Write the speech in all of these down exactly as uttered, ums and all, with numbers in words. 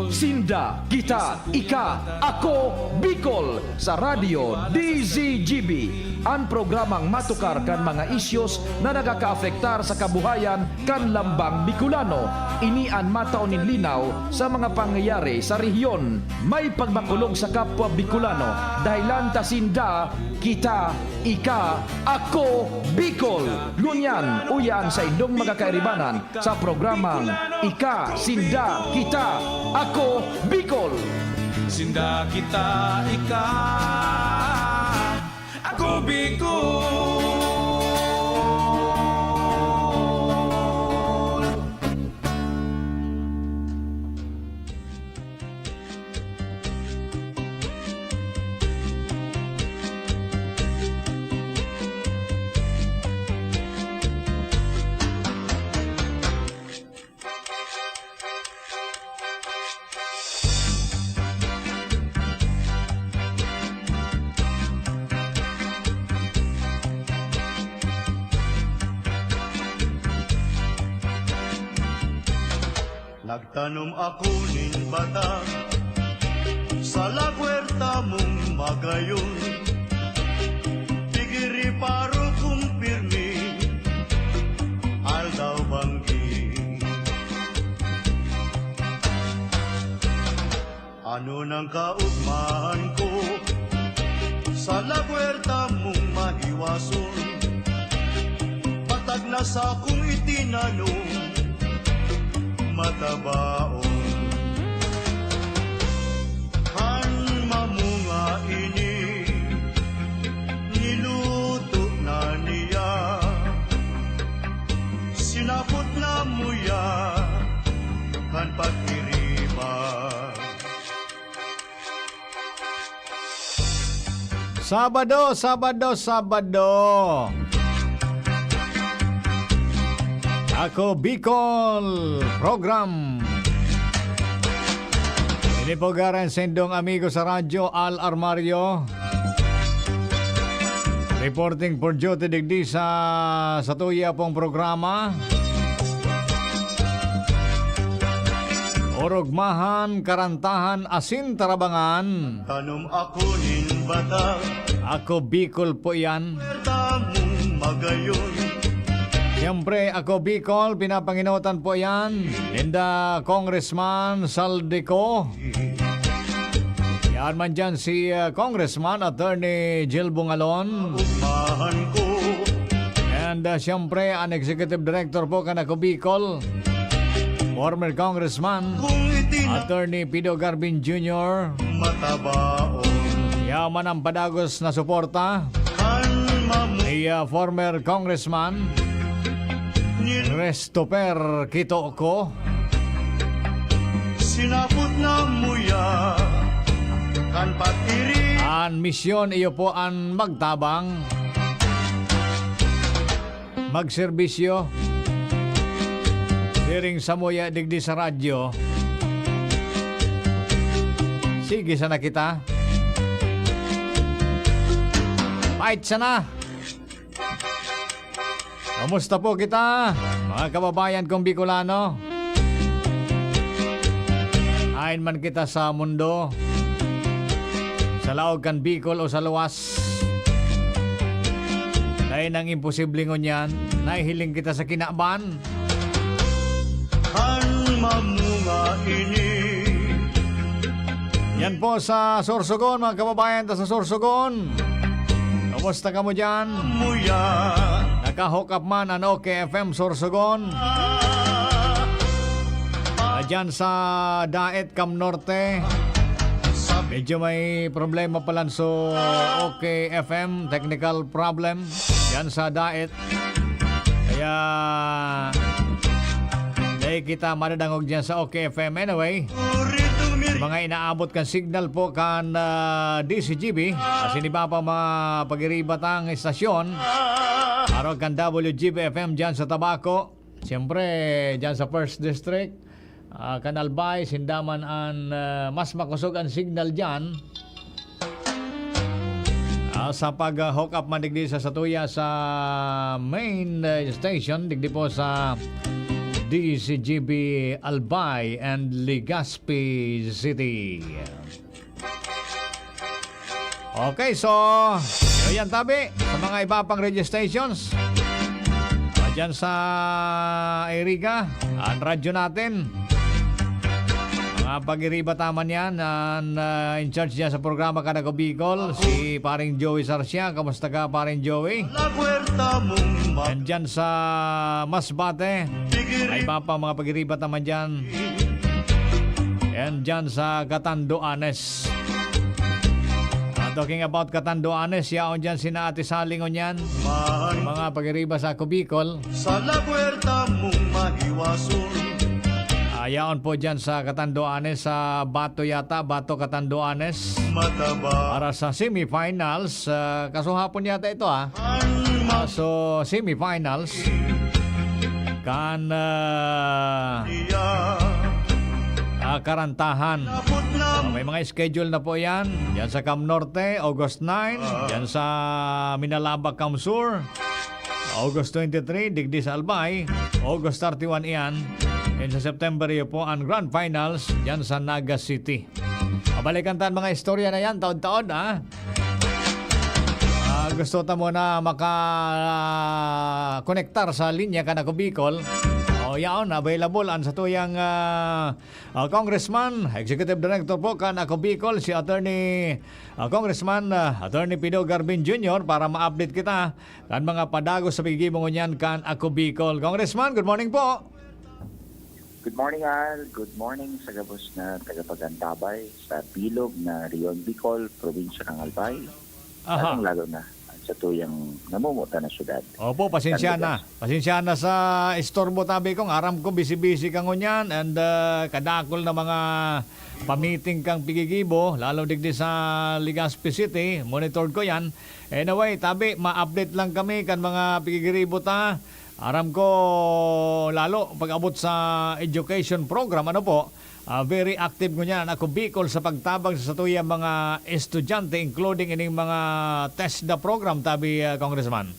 Sinda, kita, ika, ako, Bicol, sa Radyo D Z G B. An programang matukar kan mga isyos na nagakaapektar sa kabuhayan kan lambang Bicolano. Ini an matao nin linaw sa mga pangyayari sa rehiyon. May pagmakulog sa kapwa Bicolano, dahelan ta sinda, kita, ika, ako, Bicol. Ngunyan, uya an saindong mga kairibanan sa programang Ika, Sinda, Kita, Ako, Bicol. Sinda, kita, ika, ako, Bicol. Nagtanom ako nin bata sa lagwerta mong magayon. Pigiri paro kong pirmi, aldaw banggi. Ano nang kaugmahan ko sa lagwerta mong mahiwason? Patag na sakong itinanom, matabaon. Kan mamunga ini, niluto na niya. Sinapot na muya kan pag-iriba. Sabado, Sabado, Sabado. Ako Bicol Program. Ini po garan sindong amigo sa radyo, Al Armario. Reporting for duty digdi sa, sa tuya pong programa. Orogmahan, Karantahan, asin Tarabangan. Tanom ako nin bata. Ako Bicol po yan. Tamong magayon. Siyempre, ako Bicol, pinapanginotan po yan. Ninda Congressman Saldico. Yan man dyan si, uh, Congressman Attorney Jill Bungalon. Upahan ko. And, uh, siyempre, ang Executive Director po kan Ako Bicol, former Congressman, kung itina- Attorney Pido Garbin Junior. Matabaon. Yaman ang padagos na suporta. Kan mamu- Ni, uh, former Congressman Ni- Christopher Quitoco. Sinapot na muya kan pag-iri. An misyon iyo po an magtabang, magserbisyo, siring samuya digdi sa radyo. Sige sana kita. Fight sana. Kamusta po kita, mga kababayan kong Bicolano? Ain man kita sa mundo, sa laog kan Bicol o sa luwas, dai nang imposible ngunyan. Nahihiling kita sa kinaban. An mamunga ini. Yan po sa Sorsogon, mga kababayan ta sa Sorsogon. Kumusta kamo dyan? Muya. Naka-hook up man an OK F M Sorsogon. Ah, dyan sa Daet, Cam Norte. Medyo may problema palan so OK F M, technical problem. Dyan sa Daet. Kaya, dai kita madadangog dyan sa OK F M. Anyway, mga inaabot kan signal po kan, ah, D Z G B, asin iba pa mga pag-iriba tang estasyon, arog kan W G B F M dyan sa Tabaco. Siyempre, dyan sa First District, ah, kan Albay, sinda man an, ah, mas makosog an signal dyan. Ah, sa pag, ah, hook up man digdi sa satuya sa main, eh, station, digdi po sa D Z G B Albay and Legazpi City. Okay, so, yun yan, tabi. Sa mga iba pang radio stations, ah, dyan sa Iriga, ang radyo natin. Mga pag-iriba taman yan, ang, ah, in charge dyan sa programa Kan Ako Bicol, si paring Joey Sarsia. Kamusta ka, paring Joey? And dyan sa Masbate, may iba pa mga pag-iriba taman dyan. And dyan sa Catanduanes. Ah, talking about Catanduanes, yaon dyan sina Ate Sally ngunyan. Mga pag-iriba sa Ako Bicol. Sa lapuerta mong mahiwason. Ah, yaon po dyan sa Catanduanes, sa Bato yata, Bato Catanduanes. Mataba. Para sa semifinals, ah, kaso hapon yata ito, ah. Ang Ah, so, semifinals. Kan, ah, matiya. Ah, karantahan. Lapot na. Ah, may mga schedule na po yan. Yan sa Cam Norte, August nine. Yan sa Minalabac, Cam Sur, August twenty-three, digdi sa Albay, August thirty-one iyan. And sa September, iyo po ang grand finals dyan sa Naga City. Mabalikan ta ang mga istorya na yan, taod-taod, ha? Ah, gusto ta mo na maka-konektar sa linya kan Ako Bicol? O, yaon, available ang satuyang, ah, ah, Congressman, Executive Director po kan Ako Bicol, si Attorney, ah, Congressman, ah, Attorney Pido Garbin Junior para ma-update kita kan mga padagos sa paggigibo ngunyan kan Ako Bicol. Congressman, good morning po. Good morning, Al. Good morning sa gabos na tagapagantabay sa bilog na Rehiyon Bicol, probinsya ng Albay. Aha. Lalong-lalo na ang satuyang namumuta na syudad. Opo, pasensya Tandugas. na. Pasensya na sa istorbo, tabi kong aram ko, busy-busy ka ngunyan and, ah, kadakol na mga pamiting kang pigigibo, lalo digdi sa Legazpi City, monitored ko yan. Anyway, tabi, ma-update lang kami kan mga pigigiribo ta. Aram ko, lalo pag-abot sa education program, ano po, ah, very active ngunyan ang Ako Bicol sa pagtabang sa satuyang mga estudyante, including ining mga TESDA program, tabi, ah, Congressman.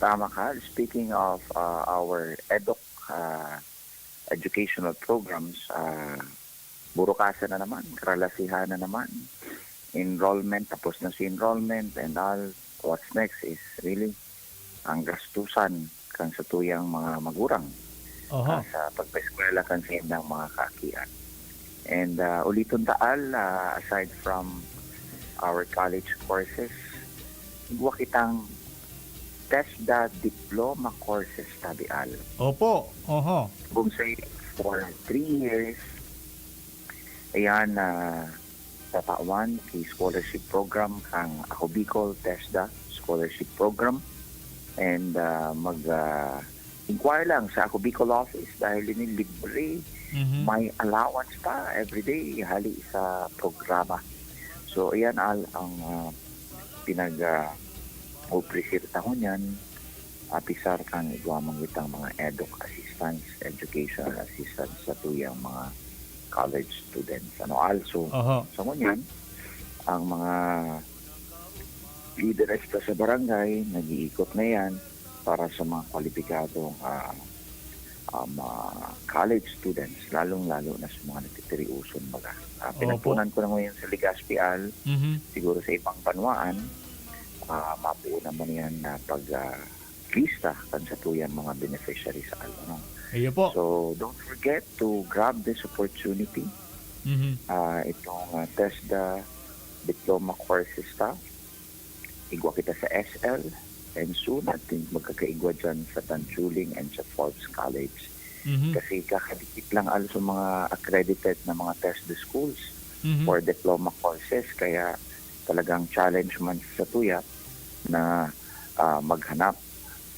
Tama ka. Speaking of, ah, our eduk, ah, educational programs, ah, burukasan na naman, karalasihan na naman. Enrollment, tapos na si enrollment and all. What's next is really ang gastusan kan satuyang mga magurang, Oho. ah, sa pagpaeskwela kan saindang mga kaakian. And, ah, uliton ta, Al, ah, aside from our college courses, igwa kitang TESDA diploma courses, tabi, Al. Opo, oho. Kung say, for three years, ayan, ah, tatawan ki scholarship program kang Ako Bicol, TESDA scholarship program. And, ah, mag, ah, inquire lang sa Ako Bicol office dahil ini libre, Mhm. may allowance pa everyday hali sa programa. So, ayan, Al, ang, ah, pinag, ah, opresir ta ngunyan, apisar kan igwa man kitang mga eduk assistance, educational assistance satuyang mga college students. Ano, also, Oho. sa ngunyan, ang mga lideres ta sa barangay, nag-iikot na yan para sa mga kwalipikadong, ah, um, ah, college students, lalong-lalo na sa mga nagtitirioson, baga. Ah, Opo. pinagpunan ko na ngayon sa Legazpi, Al, Mhm. siguro sa ibang banwaan, ah, mabuo naman yan na pag, ah, lista kan satuyang mga beneficiaries, Al, ano. Iyo po. So, don't forget to grab this opportunity. Mhm. Ah, itong, ah, TESDA diploma courses ta. Igwa kita sa S L, and soon, I think, magkakaigwa dyan sa Tanchuling and sa Forbes College. Mhm. Kasi kakadikit lang, Al, sa mga accredited na mga TESDA schools Mhm. for diploma courses. Kaya talagang challenge man sa tuya na, ah, maghanap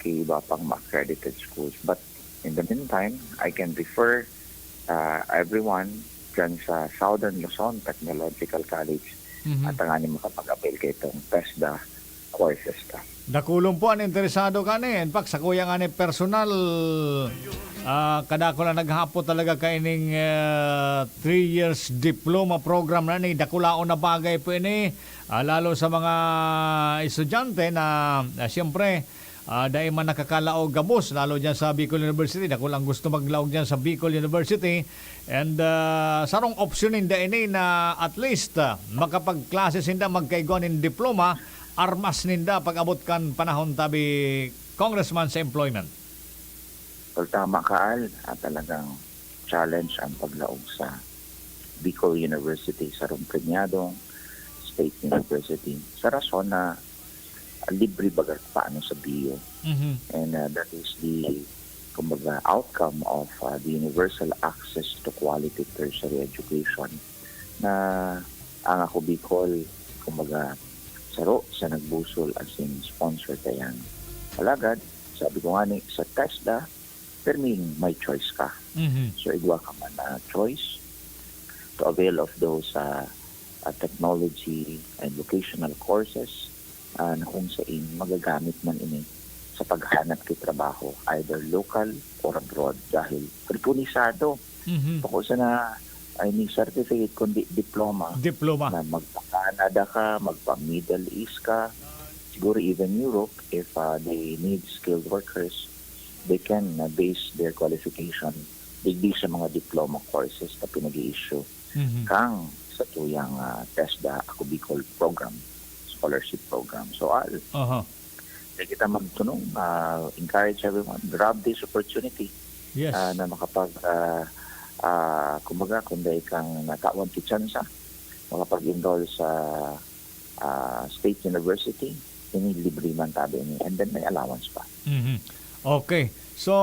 ki iba pang mga accredited schools. But in the meantime, I can refer, ah, everyone dyan sa Southern Luzon Technological College Mhm. at tanganing makapag-avail kaitong TESDA courses ta. Dakulon po an interesado kani. In fact, sakuya ngani personal, ah, kadakul an naghapot talaga kaining, ah, three years diploma program na ni. Dakulaon na bagay po ini, ah, lalo sa mga estudyante na, na siyempre, ah, dai man nakakalaog gabos, lalo diyan sa Bicol University. Dakul ang gusto maglaog diyan sa Bicol University. And, ah, sarong opsyon ninda ini na at least, ah, makapagklase sinda, magkaigwa nin diploma, armas ninda pag-abot kan panahon, tabi, Congressman, sa employment. Well, tama ka, Al. Ah, talagang challenge ang paglaog sa Bicol University, sarong premiadong state university, sa rason na, ah, libre baga paano sa B U. Mhm. And, ah, that is the, kumbaga, outcome of, ah, the universal access to quality tertiary education na ang Ako Bicol, kumbaga, saro sa nagbusol asin sponsor kaiyan. Alagad, sabi ko nga ni, sa TESDA, perming may choice ka. Mhm. So, igwa ka man na choice to avail of those, ah, ah, technology and vocational courses, ah, na kung sain magagamit man ini sa paghanap ki trabaho, either local or abroad, dahil rekonisado. Mhm. Bako sana ay ni certificate, kundi diploma Diploma. na magpa-Canada ka, magpa-Middle East ka, siguro even Europe, if, ah, they need skilled workers, they can, ah, base their qualification digdi sa mga diploma courses na pinag-i-issue Mhm. kang sa tuyang, ah, TESDA Ako Bicol program, scholarship program. So, Al, Aha. di kita magtunong, ah, encourage everyone, grab this opportunity, Yes. ah, na makapag, ah, ah, kumbaga, kung dai kang natawan ki tsansa, makapag-enroll sa, ah, State University, ini libre man tabi ini, and then may allowance pa. Mhm. Okay. So,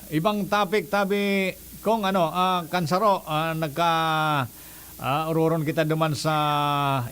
ibang topic tabi, kung ano, ah, kansaro, ah, nagka, ah, ururon kita duman sa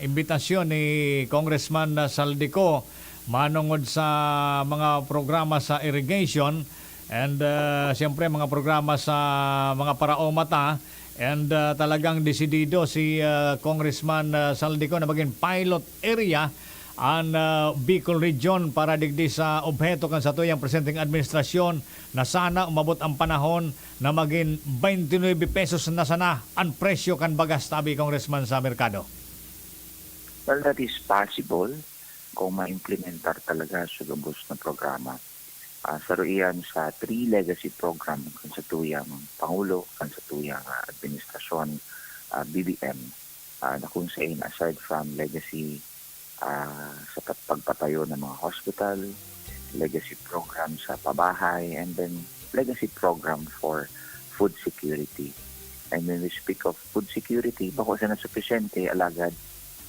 imbitasyon ni Congressman, ah, Saldico manongod sa mga programa sa irrigation and, ah, siyempre mga programa sa mga paraoma ta. And, ah, talagang desidido si, ah, Congressman, ah, Saldico na magin pilot area an, ah, Bicol Region para digdi sa obheto kan satuyang presenteng administrasyon na sana umabot ang panahon na magin twenty-nine pesos na sana an presyo kan bagas, tabi, Congressman, sa merkado. Well, that is possible kung maimplementar talaga sa gabos na programa. Ah, saro iyan sa three legacy program kan satuyang Pangulo, kan satuyang, ah, administrasyon, ah, B B M, ah, na kung sain, aside from legacy, ah, sa pag-, pagpatayo ng mga hospital, legacy program sa pabahay, and then legacy program for food security. And when we speak of food security, bako sana supisyente, alagad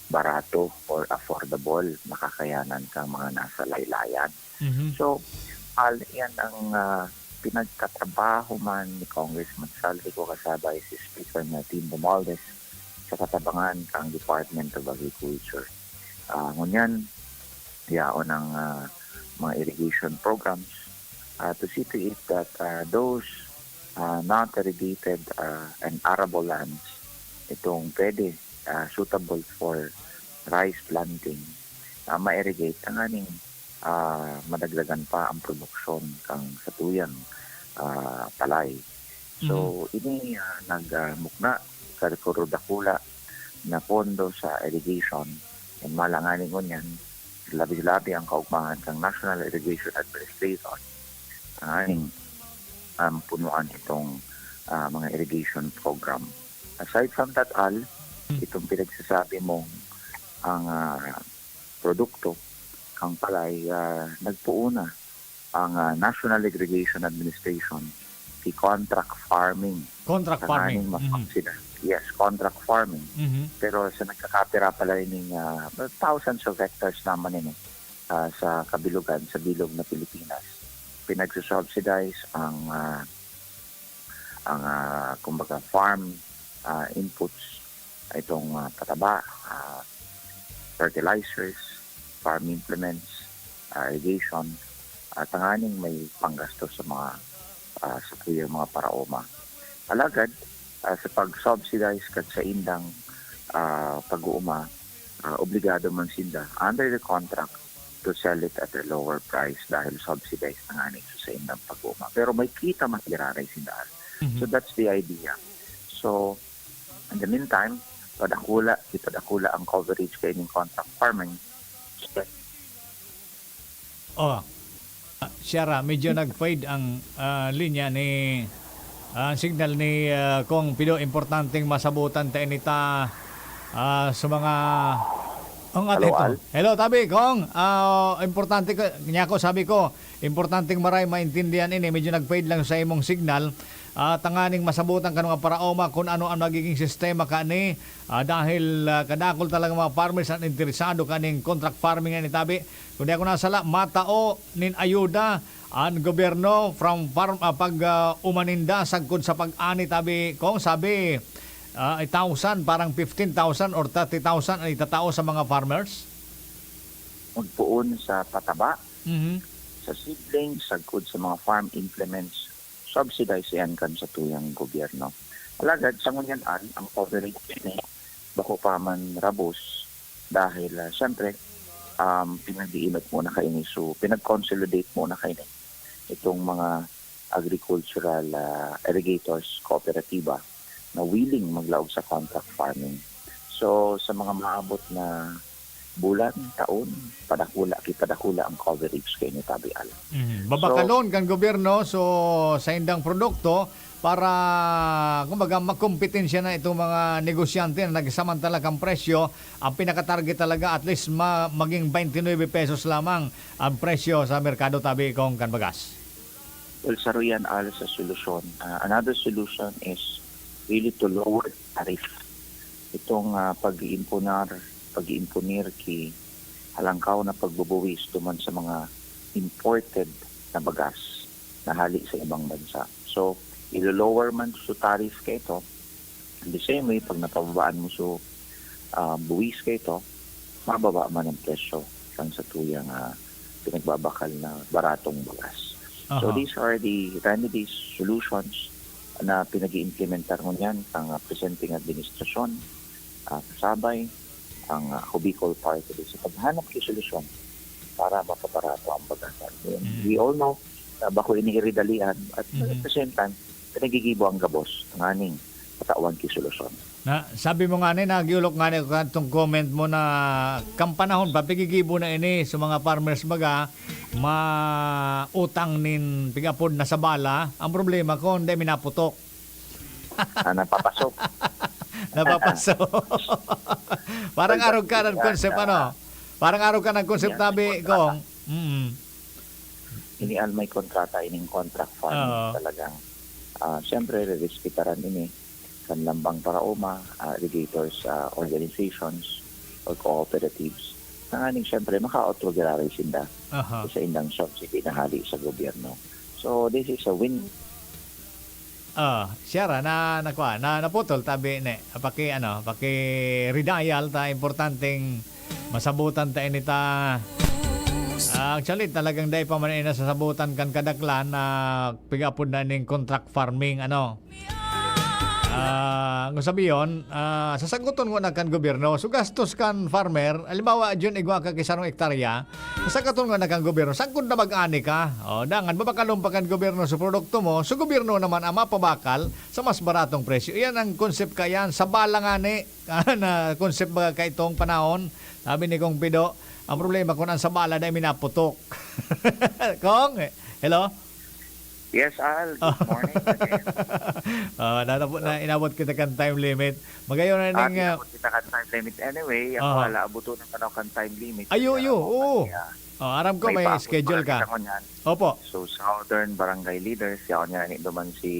barato or affordable, makakayanan kang mga nasa laylayan. Mhm. So, al-, yan ang, ah, pinagtatrabaho man ni Congressman Saldico kasabay si Speaker Martin Romualdez sa katabangan kang Department of Agriculture. Ah, ngunyan, yaon ang, ah, mga irrigation programs, ah, to see to it that, ah, those, ah, not irrigated, ah, and arable lands, itong pwede, ah, suitable for rice planting, ah, ma-irrigate tanganing, ah, madagdagan pa ang produksyon kang satuyang, ah, palay. So, Mhm. ini, ah, nag, ah, mukna sa rekoro dakula na pondo sa irrigation, and malanganing ngunyan, labi-labi ang kaugmahan kang National Irrigation Administration, tanganing, um, punuan itong, ah, mga irrigation program. Aside from that, Al, Hmm. itong pinagsasabi mong ang, ah, produkto, ang palay, ah, nagpoon na ang, ah, National Irrigation Administration ki contract farming. Contract Tanganing farming. Mhm. mapapsida. Yes, contract farming. Mhm. Pero sa nagkakapira pala ining, ah, thousands of hectares naman ini, ah, sa kabilugan, sa bilog na Pilipinas, pinagsusubsidize ang, ah, ang, ah, kumbaga, farm, ah, inputs, itong, ah, pataba, ah, fertilizers, farm implements, ah, irrigation, at tanganing may panggastos sa mga, ah, sa tuyang mga paraoma. Alagad, ah, sa pag-subsidize kan saindang, ah, pag-uuma, ah, obligado man sinda under the contract to sell it at a lower price dahil subsidized na nga ito sa indang pag-uuma. Pero may kita man giraray sinda. Mhm. So that's the idea. So, in the meantime, padakula, ipadakula ang coverage kaining contract farming. Oh. Siyara, medyo nag-fade ang, ah, linya ni, ah, signal ni, ah, Kong Pido. Importanteng masabutan ta ini ta, ah, sa mga, ang Hello, ateto. Al. Hello, tabi, Kong. Ah, importante ko, niya ko, sabi ko, importanteng maray maintindihan ini. Medyo nag-fade lang sa imong signal. Ah, tanganing masabutan kan mga paraoma kung ano ang magiging sistema kani. Ah, dahil, ah, kadakol talaga mga farmers ang interesado kaning contract farming na nitabi. Kung di ako nasala, matao nin ayuda an gobyerno from farm, ah, pag, ah, umaninda sagkod sa pag-ani tabi, kung sabi, ah, a thousand, parang fifteen thousand or thirty thousand ang itatao sa mga farmers? Magpoon sa pataba, Mhm. sa seedling, sagkod sa mga farm implements, subsidize iyan kan satuyang gobyerno. Alagad, sa ngunyan an, ang coverage ini, bako pa man rabos, dahil, ah, siyempre, um, pinag-iinot muna kaini. So, pinag-consolidate muna kaini itong mga agricultural, ah, irrigators, kooperatiba na willing maglaog sa contract farming. So, sa mga maabot na bulan, taon, padakula, ipadakula ang coverage kaini tabi, Al. Mhm. So, babakalon kan gobyerno, so, sa indang produkto para, kumbaga, makompetensya na itong mga negosyante na nagsamantala kan presyo. Ang pinaka-target talaga, at least ma-, maging twenty-nine pesos lamang ang presyo sa merkado tabi kung kan bagas. Well, saro yan, Al, sa solusyon. Ah, another solution is really to lower tariff. Itong, ah, pag-iimponar, pag-iimponir ki halangkaw na pagbubuwis duman sa mga imported na bagas na hali sa ibang bansa. So, ilo-lower man su tariff kaito, in the same way, pag napababaan mo su, ah, buwis kaito, mababa man ang presyo kan satuyang, ah, pinagbabakal na baratong bagas. So, Aha. these are the remedies, solutions na pinag-iimplementar ngunyan ang, ah, presenteng administrasyon, ah, kasabay ang, ah, Ako Bicol Party List sa paghanap ki solusyon para mapabarato ang bagas. And Mm. we all know na bako ini iridalian at Mhm. at the same time, pinagigibo ang gabos nganing matawan ki solusyon. Na, sabi mo ngani, nagiolok ngani ako kadtong comment mo na kan panahon pa, pigigibo na ini sa mga farmers baga, mautang nin pig-apod na sabala. Ang problema ko, hindi minaputok. Ah, napapasok. Napapasok. Parang Well, arog ka that's ng concept, ano? Parang arog ka ng concept, yan, tabi, may kontrata. Kong. Mm. Ini an may kontrata, ining contract farming Oo. talagang, ah, siyempre, rerespetaran ini kan lambang paraoma, ah, irrigators, ah, organizations or cooperatives. Tanganing, siyempre, maka-auto-regularize sinda Aha. sa indang subsidy na hali sa gobyerno. So, this is a win. Ah, siya ra na, na, na, naputol, tabi ni. Paki, ano, paki-redial ta, importanteng masabutan ta ini ta. Ah, actually, talagang dai pa man ini nasasabutan kan kadaklan na pig-apod na ning contract farming, ano. Ah, kung sabi yon, ah, sasaguton ngona kan gobyerno. So, gastos kan farmer, halimbawa, Jun, igwa ka ki sarong hektarya, sasaguton ngona kan gobyerno, sagkod na mag-ani ka. O, dangan, babakalon pa kan gobyerno sa produkto mo, so gobyerno naman ang mapabakal sa mas baratong presyo. Iyan ang concept kayan, sa bala ngani, na concept baga kaitong panahon. Sabi ni Kong Pido, ang problema kung ang sabala na minaputok. Kong, hello? Yes, Al. Good morning again. Oh, natapo na, So, inabot kita kan time limit. Magayon na ah, ning, ah, inabot kita kan time limit anyway. Ako, aha. Ala, abuto na tanaw kan time limit. Ayo, Kaya ayo, ako oo. Kaya Oh, aram ko may may bakod schedule pala ka. Kita ngunyan. Opo. So, Southern Barangay Leaders, yaon nga ni duman si,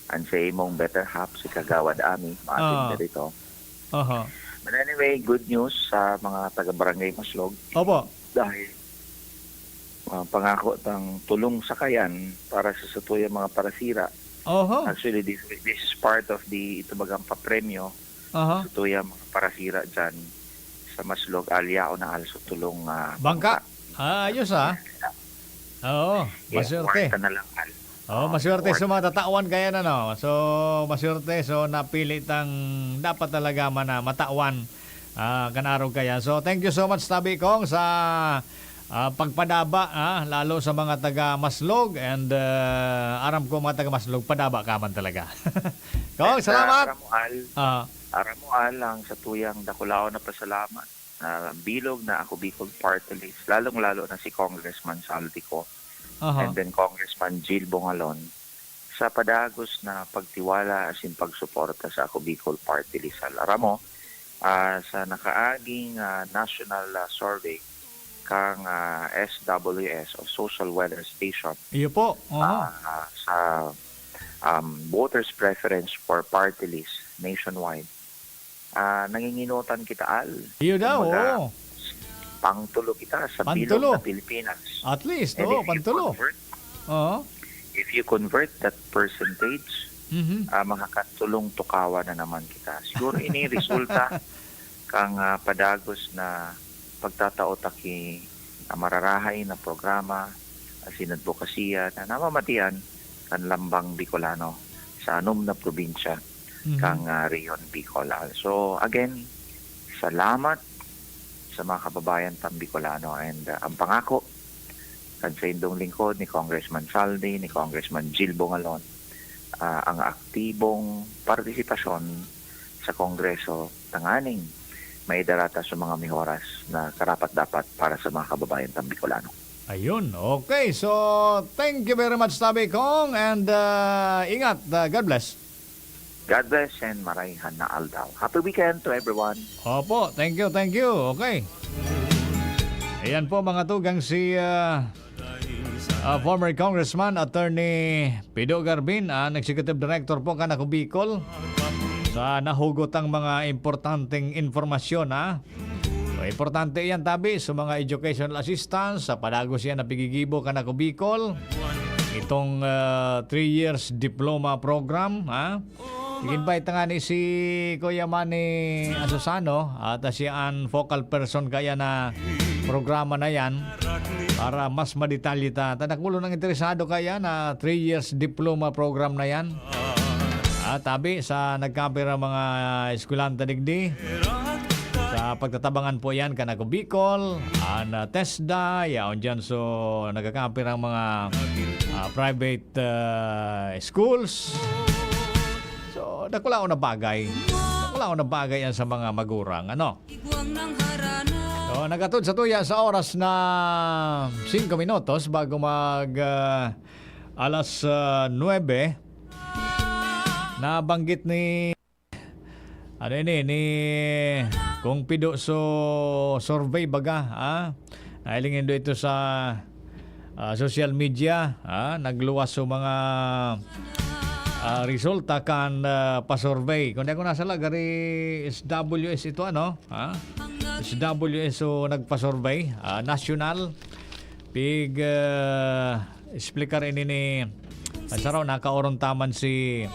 an sa imong better half, si Kagawad Ami, maasin Ah. dito. Aha. But anyway, good news sa mga taga Barangay Maslog. Opo. Dahil, ah, pangako tang tulong sakayan para sa satuyang mga parasira. Oho. Actually, this, this is part of the, ito bagang papremyo Aha. sa satuyang mga parasira dyan sa Maslog, alya o na also tulong, ah, Bangka? bangka. Ah, ayos, ah. Oo, Yes, maswerte. kwarta na lang, Al. Oh, Oo, maswerte sa kwarta. mga tatawan kaya na, no? So, maswerte. So, napili tang dapat talaga man na matawan, ah, kan arog kaya. So, thank you so much, Tabi Kong, sa, ah, pagpadaba, ah, lalo sa mga taga Maslog. And, ah, aram ko, mga taga Maslog, padaba ka man talaga. Kong, Basta, salamat! aram mo, Al, Ah. aram mo, Al, ang satuyang dakulaon na pasalamat, ah, bilog na Ako Bicol Party List, lalong-lalo na si Congressman Saldico, Aha. and then Congressman Jill Bongalon sa padagos na pagtiwala asin pagsuporta sa Ako Bicol Party List. Aram mo, ah, sa nakaaging, ah, national, ah, survey kang, ah, S W S o Social Weather Station, Iyo po. Oho. ah, sa, um, voters' preference for party list nationwide, ah, nanginginutan kita, Al. Iyo daw, Kumbaga, oo. pangtulo kita sa Pangtulo. bilog na Pilipinas. At least, And oo, if you pangtulo. convert, Oo. if you convert that percentage, Mhm. ah, makakatulong tukawa na naman kita. Siguro ini resulta kang, ah, padagos na pagtatao ta ki, ah, mararahay na programa asin adbokasiya na namamatian kan lambang Bicolano sa anom na probinsya Mhm. kang, ah, Rehiyon Bicol. Ah, so, again, salamat sa mga kababayan tang Bicolano, and, ah, ang pangako kan saindong lingkod ni Congressman Saldi, ni Congressman Jill Bongalon, ah, ang aktibong partisipasyon sa Kongreso tanganing maidara ta sa mga mihoras na karapat-dapat para sa mga kababayan tang Bicolano. Ayun. Okay. So, thank you very much, Tabi Kong, and, ah, ingat. Ah, God bless. God bless and marayhan na aldaw. Happy weekend to everyone. Opo. Thank you, thank you. Okay. Ayan po, mga tugang, si, ah, ah, former Congressman Attorney Pido Garbin, ah, ang Executive Director po kan Ako Bicol. Sa nahugot ang mga importanteng impormasyon, ha? So, importante yan, Tabi, sa mga educational assistance, sa padagos yan na pigigibo kan Ako Bicol. Itong, ah, three years diploma program, ha? I-invite ta ngani si Kuya Manny Asusano, at siya an focal person kaya na programa na yan para mas madetalye ta. Ta dakul ang interesado kaya na three years diploma program na yan. Ah, tabi sa nagkapira mga eskwelanta digdi, sa pagtatabangan po yan kan Ako Bicol, an, ah, TESDA, yaon dyan. So, nagkakapira ang mga, ah, private, ah, schools. So, dakulaon na bagay. Dakulaon na bagay yan sa mga magurang, ano? So, nagatod sa tuya sa oras na singko minutos bago mag, ah, alas, ah, nuebe. Nabanggit ni, ano ini, ni Kong Pido, so, survey baga, ah? Nahiling nindo ito sa, ah, social media, ah? Nagluwas so mga, ah, resulta kan, ah, pa-survey. Kung di ako nasala, gari S W S ito, ano? Ah? S W S so nagpa-survey, ah, national. Pig, ah, explicar ini ni, ah, saro, nakaoron ta man si,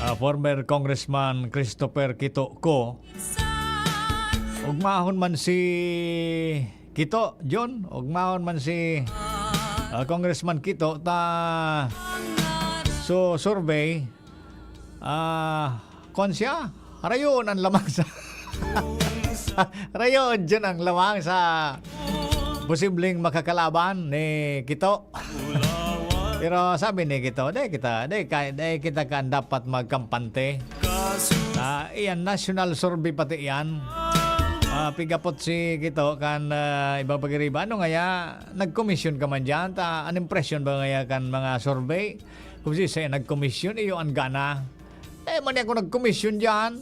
ah, former Congressman Christopher Quito Co. Ugmahon man si Quito, John, ugmahon man si, ah, Congressman Quito, ta so survey, ah, kwan siya, rayon ang lamang sa, rayon dyan ang lamang sa posibleng makakalaban ni Quito. Pero sabi ni Quito, "Di kita, di ka, di kita kan dapat magkampante." Ah, iyan, national survey pati iyan. Ah, pigapot si Quito kan, ah, ibang pagiriba. Ano ngaya, nagkomisyon ka man dyan? Ta, an impresyon ba ngaya kan mga survey? Kung si, si nagkomisyon, iyo an gana. Eh, man ako nagkomisyon dyan.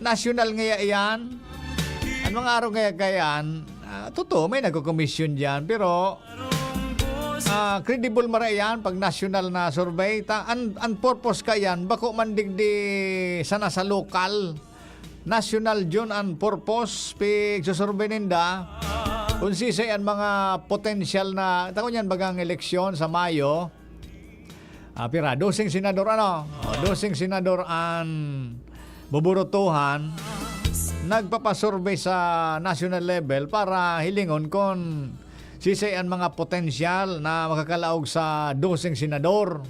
National ngaya iyan. An mga araw ngaya kayan, ah, totoo, may nagkokomisyon dyan. Pero, ah, credible mara iyan pag national na survey. Ta, an, an purpose kayan, bako man digdi sana sa lokal. National yun an purpose, pigsusurvey ninda. Kung sisay an mga potensyal na, tako niyan bagang eleksyon sa Mayo, ah, pira, doseng senador, ano? O, doseng senador an buburutuhan, nagpapasurvey sa national level para hilingon kon sisay an mga potensyal na makakalaog sa doseng senador.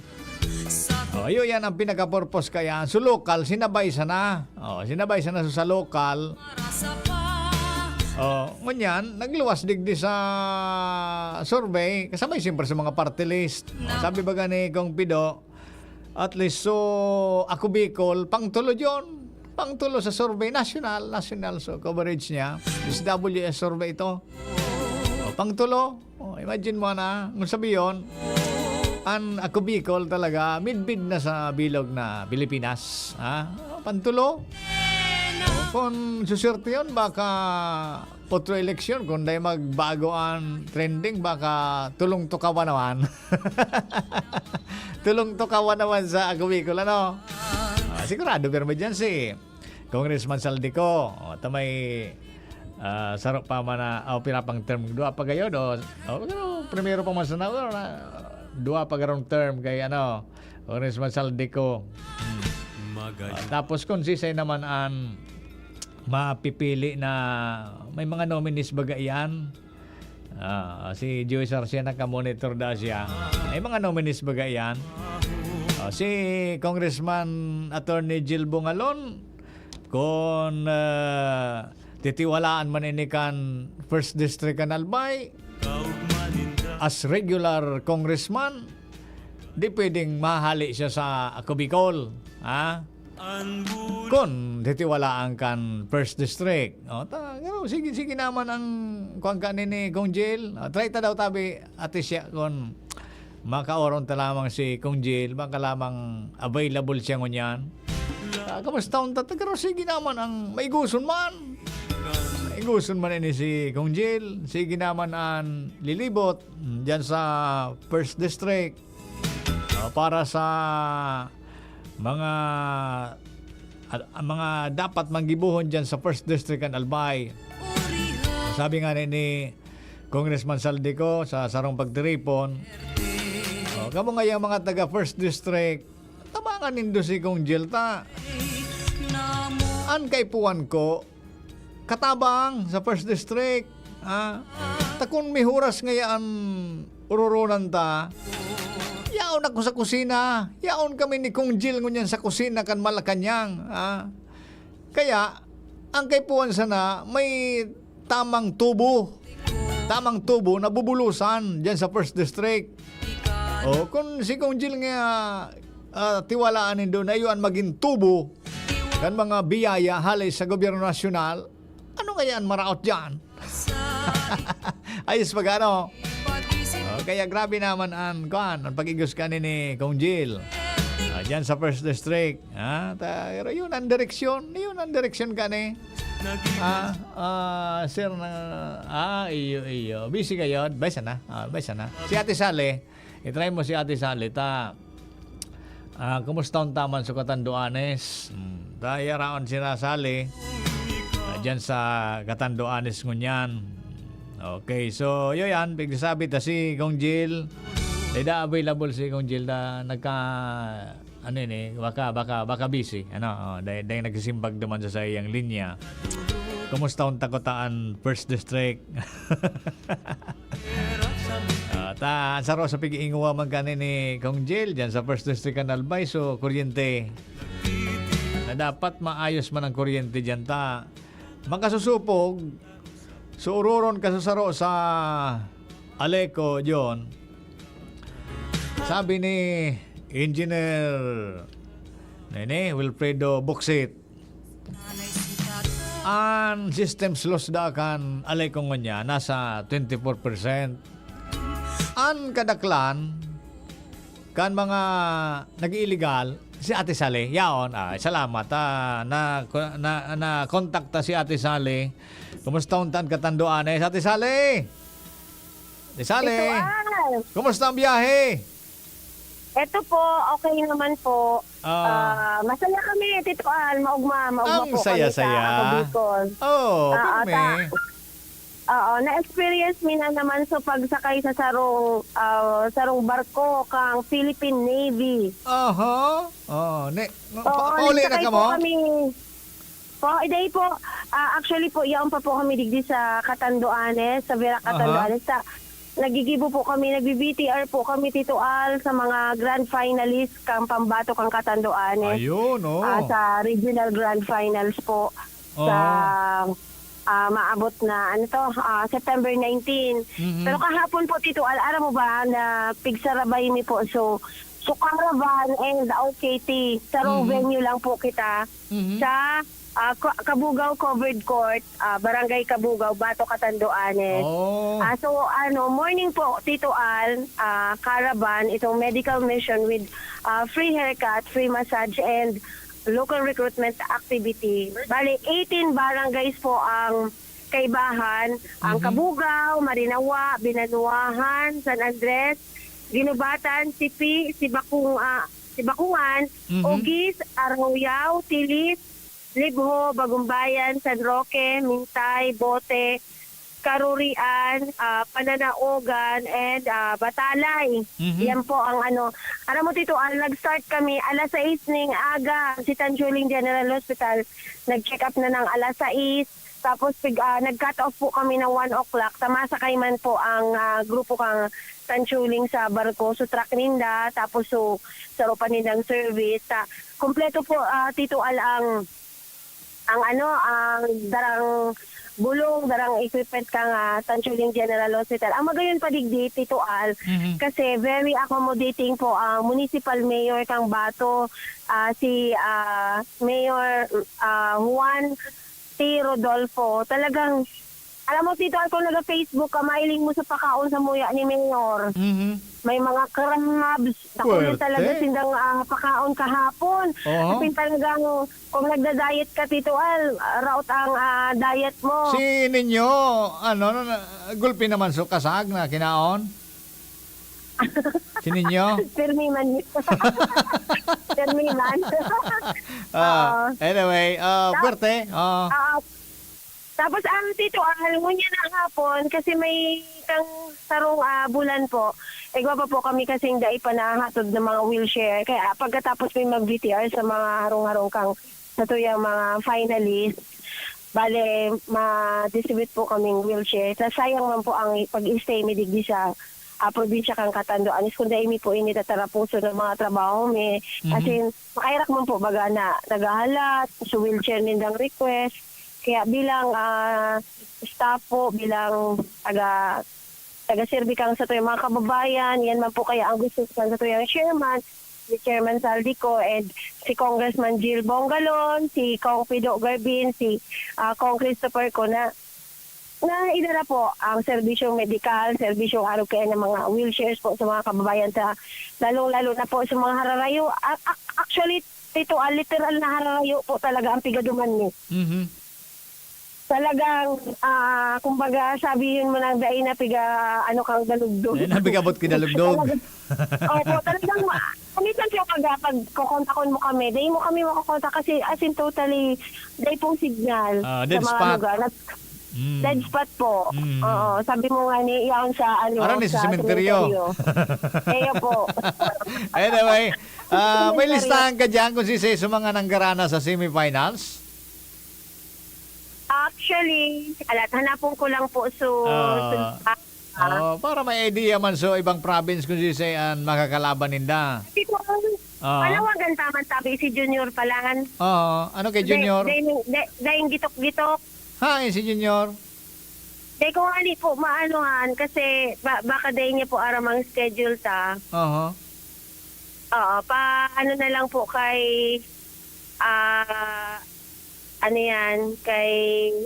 O, iyo yan ang pinaka-purpose kaya. So, lokal, sinabay sana. O, sinabay sana sa, sa lokal. O, ngunyan, nagluwas digdi sa survey, kasabay siyempre sa mga party list. O, sabi baga ni Kong Pido, at least, so, Ako Bicol, pangtulo yun. Pangtulo sa survey, national, national. So, coverage niya, S W S survey ito. O, Pangtulo. Oh, imagine mo na, kung sabi yon, an Ako Bicol talaga, midbid na sa bilog na Pilipinas. Ha? Pangtulo. Kung suswerte yun, baka otro eleksyon, kung dahil magbago ang trending, baka tulong tukawan naman. Tulong tukawan naman sa Ako Bicol, ano? Ah, sigurado, pero may dyan si Congressman Saldico. O, ta may, ah, saro pa man na, o, pira pang term. Dua pa gayod, o, o, pero primero pa man sana, o, na, dua pa garong term kay, ano, Congressman Saldico. Hmm. Ah, tapos kung sisay naman an mapipili na may mga nominees baga iyan? Ah, si Joey Sarcia nakamonitor daw siya. May mga nominees baga iyan? Ah, si Congressman Attorney Jill Bungalon, kung, ah, titiwalaan man ini kan First District kan Albay, as regular congressman, di pwedeng mahali siya sa Ako Bicol, ha? Kun titiwalaan kan First District. O, ta, pero sige, sige naman ang kuwan ka ni, ni Kong Jill. O, try ta daw tabi, ati siya, kun makaoron ta lamang si Kong Jill, baka lamang available siya ngunyan. Ah, kamusta ang tatagaro? Sige naman ang maiguson man. Maiguson man ini si Kong Jill. Sige naman ang lilibot, mm, dyan sa First District. Ah, para sa mga, ah, mga dapat manggibohon dyan sa First District kan Albay. Sabi nga ni, ni Congressman Saldico sa sarong pagtiripon, "O, kamo nga yung mga taga First District, tabangan nindo si Kong Jill ta. An kaipuhan ko, katabang sa First District, ha? Ta kun may huras ngaya an ororonan ta, yaon ako sa kusina. Yaon kami ni Kong Jill ngunyan sa kusina kan Malacañang, ha? Kaya, ang kaipuhan sana, may tamang tubo. Tamang tubo na bubulusan dyan sa First District." O, kung si Kong Jill nga, ah, tiwalaan nindo na iyon magin tubo kan mga biyaya hale sa gobyerno nasyonal, ano kaya ang maraot dyan? Ayos pag ano? O, kaya grabe naman ang, kuwan, ang pag-igos ka ni, ni Kong Jill. Ah, dyan sa First District. Ha? Ta, pero yun ang direksyon. Yun ang direksyon ka ni. Ah, ah, sir na, ah, iyo, iyo. Busy kayo? Bay sana. Ah, bay sana. Si Ate Sally, i-try mo si Ate Sally. Ta, ah, kumusta ang taman sa Katanduanes? Hmm. Ta, yaraon si Sally. Ah, dyan sa Katanduanes ngunyan. Okay, so, yun yan. Pagsasabi ta si Kong Jill. Eda available si Kong Jill na nagka, ano yun eh, baka, baka, baka busy. Ano, oh, dahil, dahil nagsisimbag naman sa sayang linya. Kumusta ang takotaan First District? Ah, ta, ang saro sa pag-iinguwa man kani ni Kong Jill, dyan sa First District kan Albay, so, kuryente. Na dapat maayos man ang kuryente dyan, ta. Makasusupog, so, uroron ka sa saro sa Aleco, John. Sabi ni Engineer Nene Wilfredo Buksit, an systems loss da kan Aleco ngunyan nasa twenty-four percent. An kadaklan kan mga nag-iiligal, si Ate Sally. Yaon, ay, salamat, ah, na, na, na kontakta si Ate Sally. Kumusta unta an Katanduanes, Ate Sally? Ate Sally, Ito, ah. Kumusta ang biyahe? Eto po, okay naman po. Ah. Ah, masaya kami, Tito Al. Maugma, maugma Ang po kami saya-saya. Sa Ako Bicol. Oo, Ah, pirmi. ta-, oo, na-experience mi na naman sa pagsakay sa sarong, ah, sarong barko kang Philippine Navy. Aha. Oo, ne, Oo, pa-, pauli na nagsakay ka po mo? kami. Po, iday po, ah, actually po, yaon pa po kami digdi sa Catanduanes, sa Virac Aha. Catanduanes. Sa, nagigibo po kami, nagbi-B T R po kami, Tito Al, sa mga grand finalist kang pambato kang Catanduanes. Ayun, oh. Ah, sa regional grand finals po sa, Aha. ah, maabot na, ano to, ah, September nineteen. Mhm. Pero kahapon po, Tito Al, aram mo ba na pigsarabay mi po, so, So, Caravan and O K T, sarong Mhm. venue lang po kita Mhm. sa, ah, Ka-, Cabugao Covered Court, ah, Barangay Cabugao, Bato, Catanduanes. Oh. Ah, so, ano, morning po, Tito Al, ah, Caravan, itong medical mission with, ah, free haircut, free massage, and local recruitment activity. Bale, eighteen barangays po ang kaibahan, ang Mhm. Cabugao, Marinawa, Binanuahan, San Andres, Guinobatan, Sipi, Sibacung-, ah, Sibacungan, Mhm. Ugis, Arroyao, Tilis, Libho, Bagumbayan, San Roque, Mintay, Bote, Karurian, ah, Pananaogan, and, ah, Batalay. Mhm. Yan po ang ano. Alam mo, Tito Al, nag-start kami alas sais ning aga si Tanchuling General Hospital. Nag-check up na ng alas sais. Tapos, pig-, ah, nag-cut off po kami ng one o'clock. Tamasakay man po ang, ah, grupo kang Tanchuling sa barko. So, truck ninda. Tapos, so, saro pa nindang service. Ta, kompleto po, ah, Tito Al, ang, ang ano, ang darang bulong, darang equipment kang, ah, Tanchuling General Hospital. Ang magayon pa digdi, Tito Al, Mhm. kasi very accommodating po ang municipal mayor kang Bato, ah, si, ah, Mayor, ah, Juan T. Rodolfo. Talagang, alam mo, Tito Al, kung naga-Facebook ka, mahiling mo sa pakaon sa muya ni Mayor. Mhm. May mga crabs, takulo Puwerte. talaga sindang, ah, pakaon kahapon. Oho. As in, talagang, kung nagda-diet ka, Tito Al, ah, raot ang, ah, diet mo. Si Ninyo, ano, na, na, gulpi naman so kasag na kinaon? Si Ninyo? Pirmi man yun. Pirmi man. Ah, Oo. anyway, ah, Ah, puwerte. Ah. ah, Tapos ang Tito Al, ngunyan na hapon, kasi may kang sarong, ah, bulan po, igwa pa po kami kasing dai pa nahatod ng mga wheelchair. Kaya pagkatapos may mag-V T R sa mga harong-harong kang sa tuyang mga finalists, bale, ma-distribute po kaming wheelchair. Sa sayang man po ang pag-stay mi digdi sa, ah, probinsya kang Catanduanes, kung dai mi po ini tatarapuson ng mga trabaho mi. As Mhm. in, makaherak man po baga na naghahalat, sa wheelchair nindang request. Kaya bilang, ah, staff po, bilang taga, taga-serbi kang sa tuyang mga kababayan, yan man po kaya ang gusto kan sa tuyang chairman, si Chairman Zaldy Co, and si Congressman Jill Bongalon, si Cong Pido Garbin, si, ah, Cong Christopher Co na, na idara po ang serbisyong medikal, serbisyong arog kaya ng mga wheelchairs po sa mga kababayan ta, lalong-lalo na po sa mga hararayo. A-, ac-, actually, Tito, ah, literal na hararayo po talaga ang pigaduman mi. Mhm. Talagang, ah, kumbaga, sabihin mo nang dai na piga, ano, kang dalugdog. Dai na pigabot ki dalugdog. Talaga, opo, talagang ma-, minsan po pag, pag kokontakon mo kami, dai mo kami makokontak kasi as in totally, dai pong signal Ah, sa dead mga spot. lugar. Nag-, Mm. dead spot po. Mm. Oo, sabi mo nga ni, yaon sa, ano, Aran ni sa sa sementeryo. sementeryo. Kaya po. Anyway, ah, may Sementeryo. listahan ka dyan kung sisay sa mga nanggarana sa semifinals? Actually, alat, hanapon ko lang po. So, Ah. so, ah, Oh, para may idea man sa ibang province kung sisay an makakalaban ninda. Kasi kung Ah. panawagan pa man, sabi si Junior Palan. Oo. Ano kay Junior? Dai, dai, dai, dai gitok-gitok. Ha, eh, si Junior? Dai ko nga ni po maanuhan kasi ba-, baka dai niya po aram ang schedule ta. Oho. Oo, pa ano na lang po kay, ah, ano yan, kay,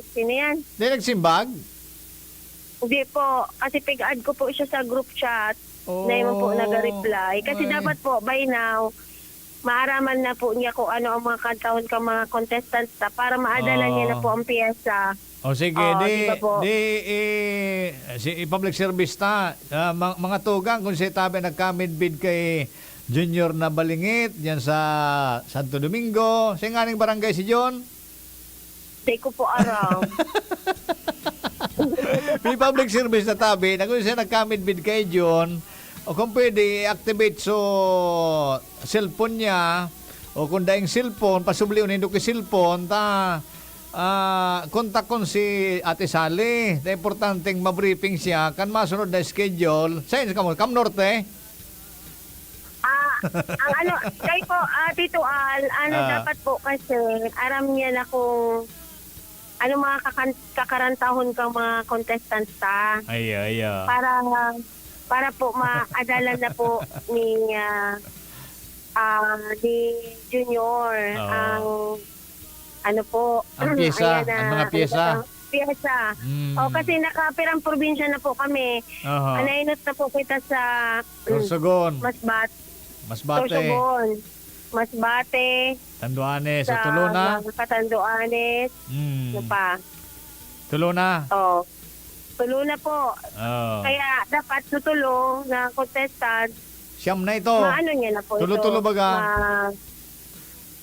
sino yan? Di nagsimbag? Hindi po, kasi pig-add ko po siya sa group chat. Oh, Dai man po naga-reply. Kasi ay. dapat po, by now, maaraman na po niya kung ano ang mga kantahon kang mga contestants ta para maadala niya na Ah. po ang pyesa. O sige, Oh, di, di ba po? di, i-, si, i-public service ta. Ah, ma-, mga tugang, kung si tabi nagkamidbid kay Junior na balingit, diyan sa Santo Domingo. Sa nganing barangay si John? Di ko po aram. May public service na tabi, na kung siya nagkamidbid kay John, o kung pwede, i-activate so cellphone niya, o kung daing cellphone, pasublion nindo ki cellphone, ta, ah, kontakon si Ate Sally. Ta importanteng ma-briefing siya, kan masunod na schedule. Sa inyo kamo, Cam Norte? Ah, ang ano, kay po, ah, Tito Al, ano, Ah. dapat po kasi, aram niya na kung ano mga kakan-, kakarantahon kang mga contestants ta. Ay, ay, ah. Para, para po maadalan na po ni, ah, ah, ni Junior, Oo. ang ano po, Ang pyesa, ayan na, ang mga ano pyesa. ba 'to? Pyesa. Mm. O, kasi nakapirang probinsya na po kami. Aha. Alaynot na po kita sa, mm, Sorsogon. Masbat-, Masbate. Sorsogon, Masbate, Tanduanes. So, sa tulo na? mga Catanduanes. Mm. Ano pa? Tulo na? Oh. Tulo na po. Oh. Kaya dapat tutulo na contestant, Siyam na ito. maano niya na po ito, Tulo-tulo baga. ma-,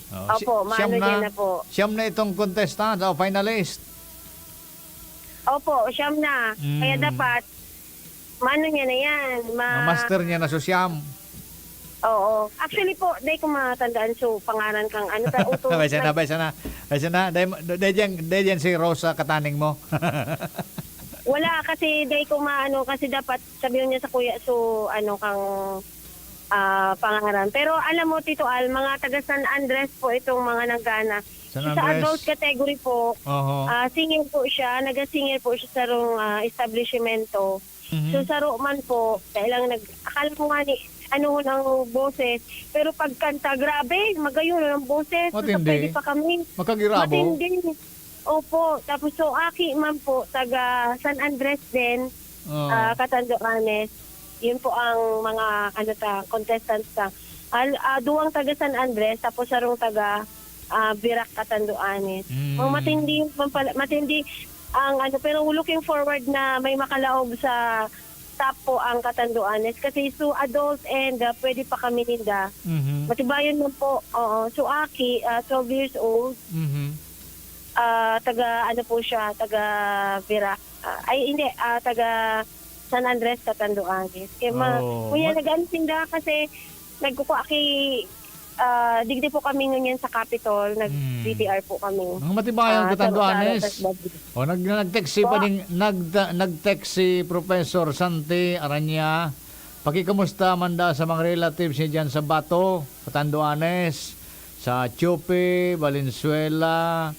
Oh, si-, opo, maano siyam na, niya na po. siyam na itong contestant o finalist. Opo, siyam na. Mm. Kaya dapat, maano niya na yan, ma- Ma-master niya na so siyam. Oo. Actually po, dai ko matandaan so pangaran kang ano, pero uto, Baysa na, nag- baysa na. Baysa na. Dai, dai diyan, dai diyan si Rosa kataning mo. Wala, kasi dai ko maano, kasi dapat sabihin niya sa kuya, so, ano, kang, ah, pangaran. Pero alam mo, Tito Al, mga taga San Andres po itong mga nanggana. San So, sa Andres. adult category po, Oho. ah, singer po siya, naga-singer po siya sa rong, ah, establishmento. Mhm. So, saro man po, dai lang nag-, akala ko nga ni, ano, ang boses. Pero pagkanta, grabe, magayon ang boses. So, Matindi. pwede pa kami. Makagirabo? Matindi. Opo. Tapos, so, aki man po, taga San Andres din, Oh. ah, Catanduanes. Yun po ang mga, ano ta, contestants ta. Al-, ah, duwang taga San Andres, tapos sarong taga, ah, Virac, Catanduanes. Mm. Mga matindi, mampala-, matindi ang ano, pero looking forward na may makalaog sa top po ang Catanduanes kasi so adult and, ah, pwede pa kami ninda. Mhm. Matibayon man po, oo. So aki, ah, twelve years old, Mhm. ah, taga ano po siya, taga Virac. Ah, ay, hindi, ah, taga San Andres, Catanduanes. Kaya ma-, Oo. kuya, Ma- nag-ano sinda kasi nagkukuha ki, ah, digdi po kami ngunyan sa Capitol, nag-, Hmm. B T R po kami. Mga matibayang Ah, sa Catanduanes. Rosales, Badri. O, nag-, nag-text si Po? Pading-, nag-, nag-text si Professor Santi Aranya. Pakikamusta man da sa mga relatives niya dyan sa Bato, Catanduanes, sa Chupe, Valenzuela,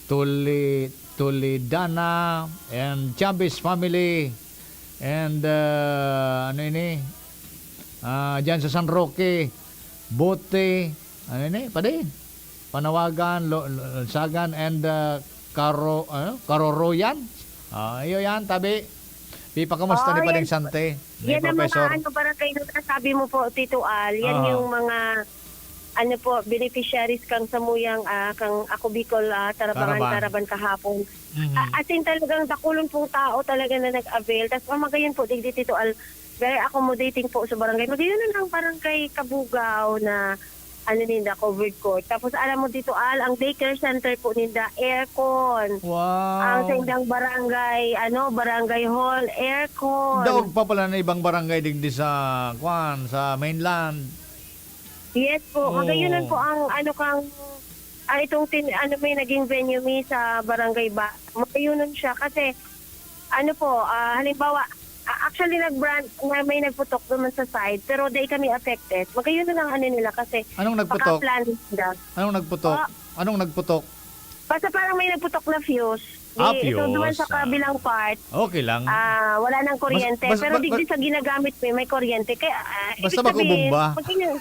Tuli-, Tulidana, and Chavez family, and, ah, ano ini? Ah, dyan sa San Roque, Bote, ano ini? Padi? Panawagan, Lo-, Lo-, Lonsagan, and, ah, Caro-, ano? Caroroyan? Ah, iyo yan, tabi. Pipakamusta ni Oh, Pading yan. Sante, ni Yan ang mga Professor? ano, barangay na nasabi mo po, Tito Al. Yan Oo. yung mga, ano po, beneficiaries kang samuyang, ah, kang Ako Bicol, ah, Tarabangan, Taraban. Taraban kahapon. Mhm. Ah, as in, talagang dakulon pong tao talaga na nag-avail. Tas, oh, magayon po, digdi, Tito Al, very accommodating po sa barangay. Magayon na lang barangay Kabugao na ano ninda, covered court. Tapos alam mo dito, Al, ang daycare center po ninda, aircon. Wow. Ang sa indang barangay, ano, barangay hall, aircon. Daog pa pala na ibang barangay digdi sa, kwan, sa mainland. Yes po, Oo. magayon po ang, ano, kang, ah, itong tin-, ano, may naging venue mi sa barangay ba, magayon siya kasi, ano po, ah, halimbawa, ah, actually, nag-brand, na may nagputok naman sa side, pero dai kami affected. Magayon na lang ano nila kasi Anong nagputok? paka-plan sila. Anong nagputok? Ah. Anong nagputok? Basta parang may nagputok na fuse. Ah, Di, ito duman fuse, sa ah. kabilang part, Okay lang. ah, wala nang kuryente. Bas-, bas-, Pero bas-, digdi sa ginagamit mo, may kuryente. Kaya, ah, Basta ibig sabihin, makubomba. magayon,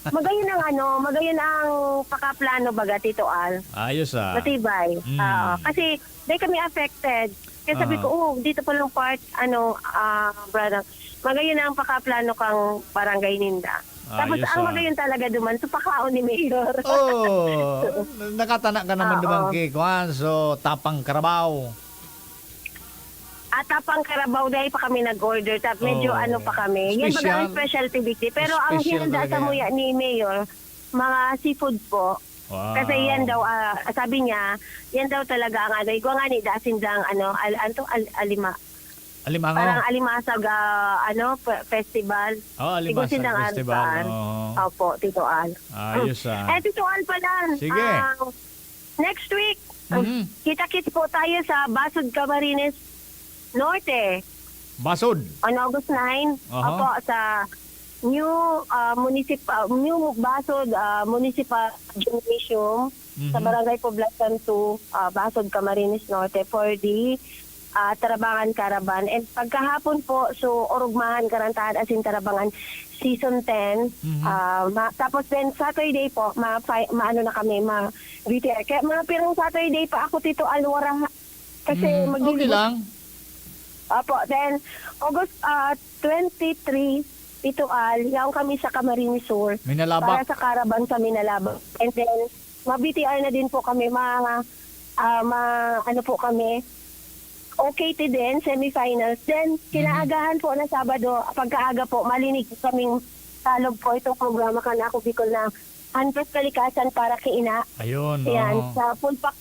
magayon ang ano, magayon ang pakaplano baga, Tito Al. Ayos, ah. Matibay. Mm. Oo. Kasi, dai kami affected. Kaya sabi Aha. ko, "Oh, dito palang part, ano, ah, brother, magayon ang pakaplano kang barangay ninda." Tapos, Ayos, ang ah. magayon talaga duman, so, pakaon ni Mayor. Oh, nakatana ka naman Oo. duman ki, kwan, so, Tapang Carabao. At Tapang Carabao, dai pa kami nag-order. Tap-, medyo Oo. ano pa kami. Yan baga ang Special. specialty digdi. Pero ang Special hinanda talaga sa yan. muya ni Mayor, mga seafood po. Wow. Kasi yan daw, ah, sabi niya, yan daw talaga ang ano, igwa nga ni, da sindang ano, al-, anto, al-, alima. Alimango. Parang Alimasag, ah, ano, fe-, festival. Oh, Alimasag Igwa sindang Festival, ano, oo. Opo, Tito Al. Ayos, ah. Eh, Tito Al pala, Sige. ah, next week, Mhm. kita-kits po tayo sa Basod, Camarines Norte. Basod? On August nine. Aha. Opo, sa new, ah, municip-, ah, new Basod, ah, Municipal Gymnasium sa Mhm. Barangay Poblacion two, ah, Basod, Camarines Norte for the ah, Tarabangan Caravan. And pagkahapon po, so, Orugmahan Karantahan, as in Tarabangan, Season ten. Mhm. Ah, ma-, tapos then, Saturday po, ma-, fi-, maano na kami, ma-, V T R. Kaya mga pirang Saturday pa ako, Tito Al, wara. Kasi Mm, okay maglilibot. lang. Opo, then, August, ah, twenty-three, Tito Al, yaon kami sa Camarines Sur. Minalabak. Para sa caravan sa Minalabak. And then, ma-V T R na din po kami, ma-, ah, ma-, ano po kami, O K T din, semifinals. Then, Mhm. kinaagahan po na Sabado, pagkaaga po, malinig kaming salog po itong programa kan Ako Bicol na Antos Kalikasan para kay Ina. Ayun, Yan, oo. sa full pack.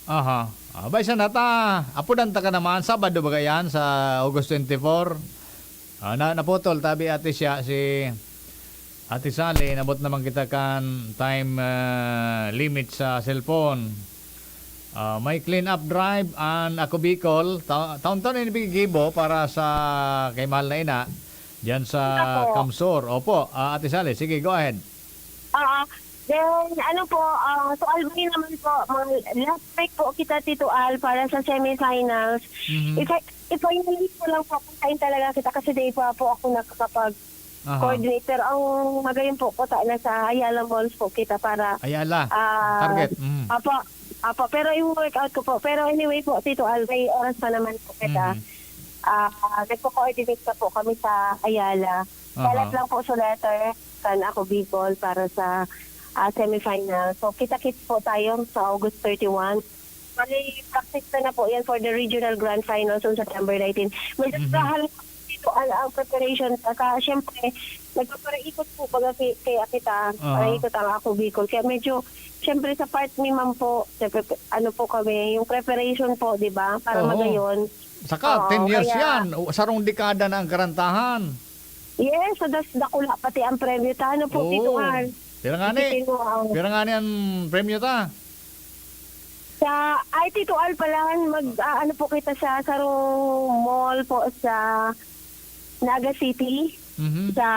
Aha. Ah, bay, sana ta, apudan ta ka naman, Sabado ba yan, sa August twenty-four? Ah, na, naputol, tabi ate siya, si Ate Sally, inabot naman kita kan time, ah, limit sa cellphone. Ah, may clean up drive an Ako Bicol, ta-, taon-taon ini gigibo para sa kay mahal na ina, diyan sa Opo. Kamsur. Opo, ah, Ate Sally, sige, go ahead. Ah, then, ano po, ah, so Albay naman po, mga last week po kita, Tito Al, para sa semifinals. Mhm. Ipa-, ipa-finalist ko lang po kung saan talaga kita kasi di pa po ako nakakapag Aha. coordinator. Ang magayon po, kuta na sa Ayala Malls po kita para, Ayala. ah, Target. Mm. Apo, apo. Pero yung workout ko po. Pero anyway po, Tito Al, may oras pa naman po kita. Mhm. Ah, nagko-coordinate pa po kami sa Ayala. Aha. Dalat lang po sa letter, kan Ako Bicol para sa, ah, semifinal. So, kita-kits po tayo sa August thirty-one. Bali, practice na na po yan for the regional grand finals on September nineteen. Medyo Mhm. kahalap dito ang, ang preparation. Saka, syempre, nagpaparaikot po baga ki-, kaya kita, Aha. paraikot ang Ako Bicol. Kaya medyo, syempre, sa part ni ma'am po, syempre, ano po kami, yung preparation po, di ba? Para Oo. magayon. Saka, Oo, ten years kaya yan. O, sarong dekada na ang karantahan. Yes, so das-, dakula pati ang premyo. Tano po, Oo. Tito Al. Pira nga ni? Isipin mo, ah. Pira nga ni ang premyo ta? Sa, ay, Tito Al pala, mag, ah, ano po kita sa sarong mall po sa Naga City. Mhm. Sa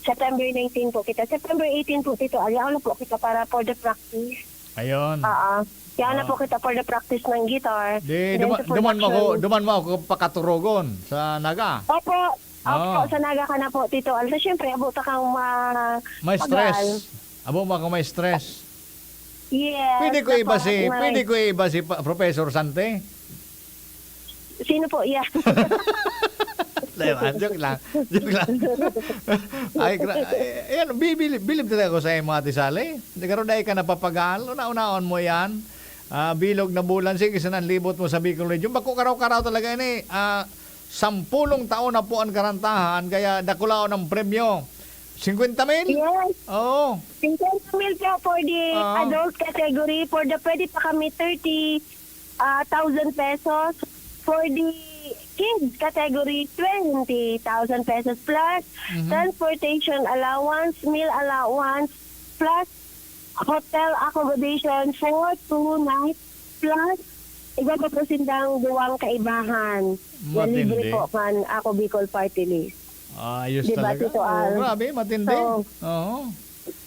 September nineteen po kita. September eighteen po, Tito Al. Yaon na po kita para for the practice. Ayun. Oo. Yaon na Ah. po kita for the practice ng guitar. Di, Then duman, sa duman mo ako, production. duman mo ako pakaturogon sa Naga. Opo. Opo, Oh. sa Naga ka na po, Tito Al. So, syempre, abot ka kang ma-, May magal. stress. Abo mo ako may stress. Yes, Pwede ko iba napa-, si, may pwede ko iba si Pa-, Professor Sante? Sino po yan? Di ba? Joke lang. Joke lang. Ay, gra-, eh, yan, bi-, bilib, bilib talaga ako sa imo, Ate Sally. Nagkaroon dahil ka napapagal. Una-unaon mo yan. Ah, bilog na bulan. Sige, sanang libot mo sa Bicol Region. Bako karaw-karaw talaga ini. Ah, sampulong taon na po ang karantahan, kaya dakulaon ang premyo. Singkwenta mil? Yes. Oo. Singkwenta mil po for the Ah. adult category. For the, pwede pa kami thirty, ah, thousand pesos. For the kid category, twenty thousand pesos plus Mhm. transportation allowance, meal allowance, plus hotel accommodation for two nights, plus iba pa po sindang duwang kaibahan na Matindi. libre po kan Ako Bicol Party List. Ayos Di ba, talaga. Tito Oo, Al? grabe, matindi. So, Oo.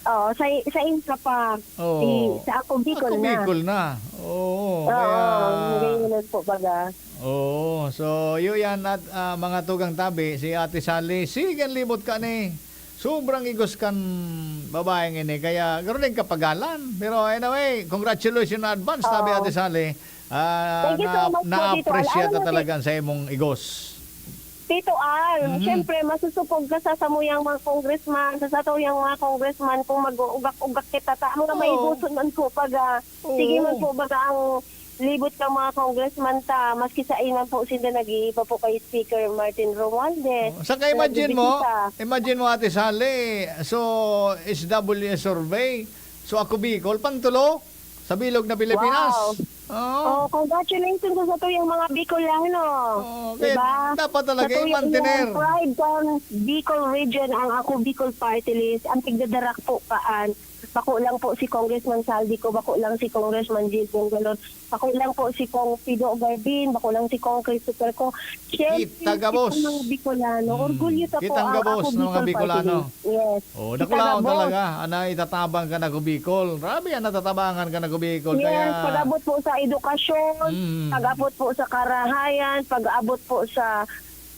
oo, sa, sa insa pa, Oo. si, sa Ako Bicol Ako na. Bicol na. Oo, Oo, kaya hindi yun po baga. Oo. So, yun yan at, ah, mga tugang tabi, si Ate Sally, sige, ang libot ka ni. Sobrang igos kan babaeng ini, kaya garo din kapagalan. Pero anyway, congratulations in advance, tabi Oo. Ate Sally. Ah, Thank you so na, much po, Tito Al. na-appreciate Alam na mo, talaga sa imong igos. Tito Al, Mhm. siyempre, masusupog ka sa samuyang mga congressman, sa satuyang mga congressman, kung mag-uugak-ugak kita, ta, mga Oo. maigoson man po, pag, ah, Oo. sige man po, baga ang libot ng mga congressman ta, maski sa inan po, sinda nag-iiba po kay Speaker Martin Romualdez. Oo. Saka imagine mo, Nagbibisita. imagine mo, Ate Sally, so, S W survey, so, Ako Bicol, pantulo sa bilog na Pilipinas. Wow. Oo. Oh, congratulations sa satuyang mga Bicolano. Oo, Diba? kaya dapat talaga Satuyang i-mantener. mga pride kan Bicol region ang Ako Bicol Party List. Ang tigdadarak po kaan. Bako lang po si Congressman Zaldy Co, bako lang si Congressman Jil Bongalon, bako lang po si Cong Fido Garbin, bako lang si Cong Christopher Co. Siyempre, kita gabos. Itong mga Bicolano, hmm, orgulyo ta po kitang ang gabos Ako ng mga Bicol Bicolano. Party List. Yes. Oh, kita gabos. Dakulaon talaga. Ana, itatabang kan Ako Bicol. Grabe, ana, tatabangan kan Ako Bicol. Yes, kaya pag-abot po sa edukasyon, mm, pag-abot po sa karahayan, pag-abot po sa,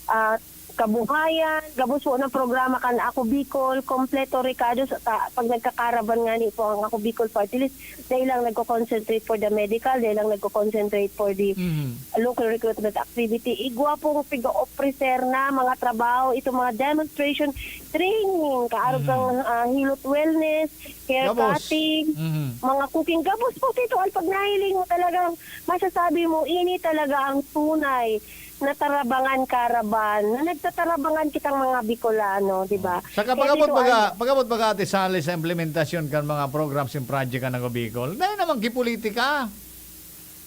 ah, kabuhayan, gabos po ng programa kan Ako Bicol, kompleto rekado sa ta-, pag nagkakaraban nga ni po ang Ako Bicol Party List, dahil lang nagko-concentrate for the medical, dahil lang nagko-concentrate for the, mhm, local recruitment activity. Igwa pong piga-officer na mga trabaho, itong mga demonstration training, kaarog, mhm, kang, ah, health wellness, hair, gabos, cutting, mhm, mga cooking. Gabos po, Tito Al, pag nahiling mo talagang masasabi mo, ini talaga ang tunay na tarabangan karaban, na nagtatarabangan kitang mga Bicolano, di ba? Oh. Saka kaya pag-abot dito baga, ay pag-abot baga, Ate Sally, sa implementasyon kan mga programs and project kan Ako Bicol, dai naman ki politika.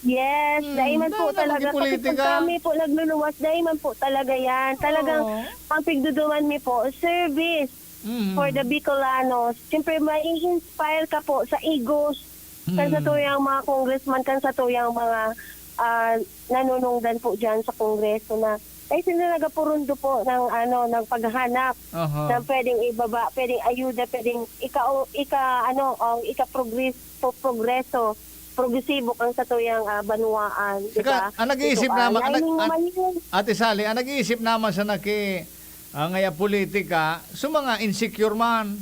Yes, hmm, dai man po talaga. Kasi pag kami po nagluluwas, dai man po talaga yan. Talagang, oo, ang pigduduman mi po, service, mm, for the Bicolanos. Siyempre, mai-inspire ka po sa egos kan, mm, satuyang mga congressman, kan satuyang mga, ah, nanunungdan po diyan sa Kongreso na, ay, sila nagapurundo po ng, ano, ng paghahanap, aha, ng pwedeng ibaba, pwedeng ayuda, pwedeng ika-, ika-, ano, ang ika-progres-, po-, progreso, progresibo ang satuyang, ah, banwaan, di ba? Saka, ang nag-iisip naman, ang nag-, an-, Ate Sally, ang nag-iisip naman sa naki-, ah, ngaya politika, sa mga insecure man.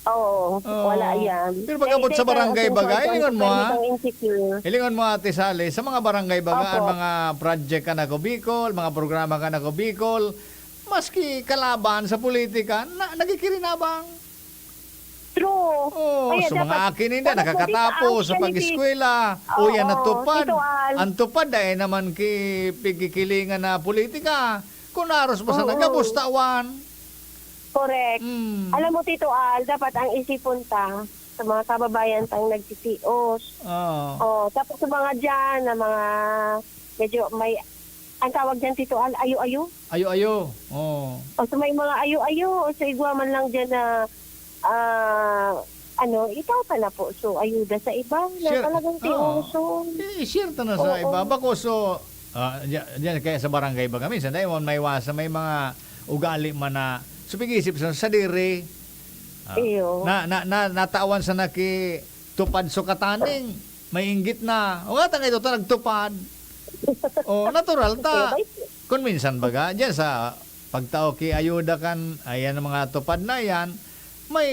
Oo, oo, wala yan. Pero pag-abot sa barangay baga, hilingon mo, ha? Hilingon mo, Ate Sally, sa mga barangay baga, opo, ang mga project kan Ako Bicol, mga programa kan Ako Bicol, maski kalaban sa politika, na, nakikirinabang. True. Oh, kaya so mga dapat, akin ninda, dapat nakakatapos sa pag-eskwela. Oo, Tito Al. Ang TUPAD, dai naman ki pigkikilingan na politika. Kun aros pa sana, oo, gabos tawan. Correct. Mm. Alam mo, Tito Al, dapat ang isipon ta sa mga kababayan tang nagsisios. Oo. Oh, tapos sa mga diyan na mga medyo may, ang tawag diyan, Tito Al, ayo-ayo. Ayo-ayo. Oo. O sa may mga ayo-ayo, o sa igwa man lang diyan na, ah, ano, ikaw ka na po. So, ayuda sa iba na talagang, oo, tiyuso. Eh, i-share ta na sa iba. Oo. Bako, so, ah, diya-, diyan kaya sa barangay baga, minsan, dai mo maiwasan, may mga ugali man na, so, pag-isip sa sadiri, ah, iyo, na, na, na, natawan sa naki-, tupad sukataning, mainggit na. O nga, tangay to, nagtupad. O, natural ta. Kun minsan baga, diyan sa pagtao ki ayuda kan, ayan ang mga tupad na yan, may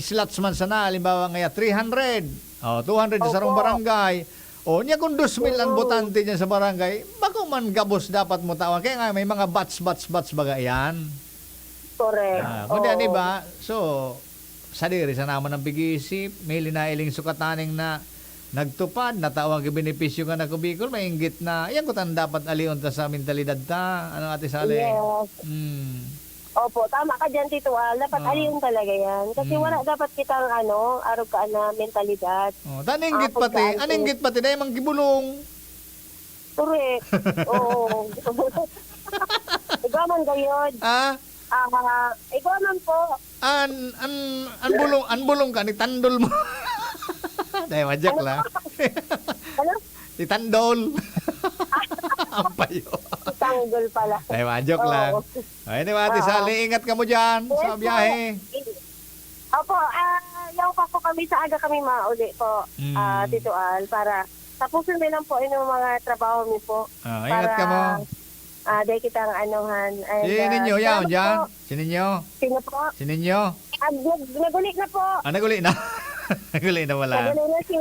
slots man sana, halimbawa ngaya, three hundred, o, two hundred sa sarong barangay. Opo. O, niya kung dos mil ang botante diyan sa barangay, bako man gabos dapat mo tawan. Kaya nga, may mga batch, batch, batch baga yan. Correct. Ah, kundi ano ba? So, sadiri sana man ang pag-iisip, may linailing sukataning na nagtupad, natawan ki benepisyo kan Ako Bicol, mainggit na. Yan kutan dapat alion ta sa mentalidad ta, ano, Ate Sally? Yes. Hmm. Opo, tama ka diyan, Tito Al. Dapat alion talaga yan. Kasi wala dapat kitang, ano, arog ka na mentalidad. Oh, ta an inggit pati, an inggit pati, dai man ki bulong. Correct. Oo. Igwa man gayod. Ah? Ah, igwa man po. An, an, an bulong, an bulong ka, itandol mo. Dai, ma-joke lang. Ano? Itandol. Ang payo. Itandol pala. Dai, ma-joke lang. Oo. Ay, anyway, Ate Sally, ingat kamo diyan sa biyahe. Yes po. Opo, ah, yaon pa po kami, sa aga kami mauli po, ah, Tito Al, para tapuson mi lang po ining mga trabaho mi po. Ah, ingat kamo. Para, ah, dai kitang anuhan. And, ah, salamat po. Si Ninyo, yaon diyan? Si Ninyo? Sino po? Si Ninyo? Ah, nag-, nag-uli na po. Ah, nag-uli na. Nag-uli na pala. Nag-uli na si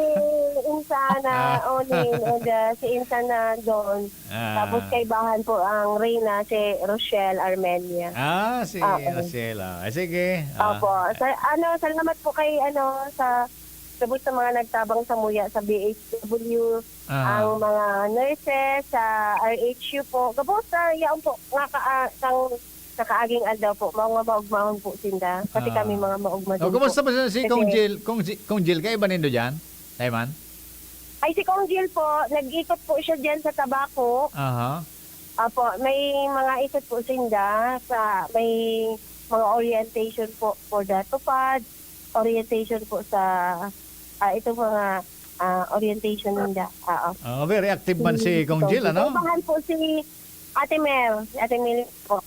Insan na Onin and, ah, si Insan na Don. Ah. Tapos kaibahan po ang reyna, si Rochelle Armenia. Ah, si Rochelle, ah. Ah, sige. Ah. Opo. Sa, ano, salamat po kay, ano, sa, gabos sa mga nagtabang samuya sa B H W, ang mga nurses sa R H U po. Gabos sa, yaon po, nga ka, ah, kang, sa kaaging aldaw po, mga maugmahon po sinda. Pati kami mga maugma din po. Oh, kumusta pa si, si Kong Jill? Kong Ji-, Kong Jill, kaiba nindo diyan? Dai man? Ay, si Kong Jill po, nag-ikot po siya diyan sa Tabaco. Aha. Apo, may mga ikot po sinda sa may mga orientation po for the TUPAD. orientation po sa, ah, itong mga, ah, orientation ninda. Oo. Ah, very active man si Kong Jill, ano? Ibahan po si Ate Mel, si Ate Mel po.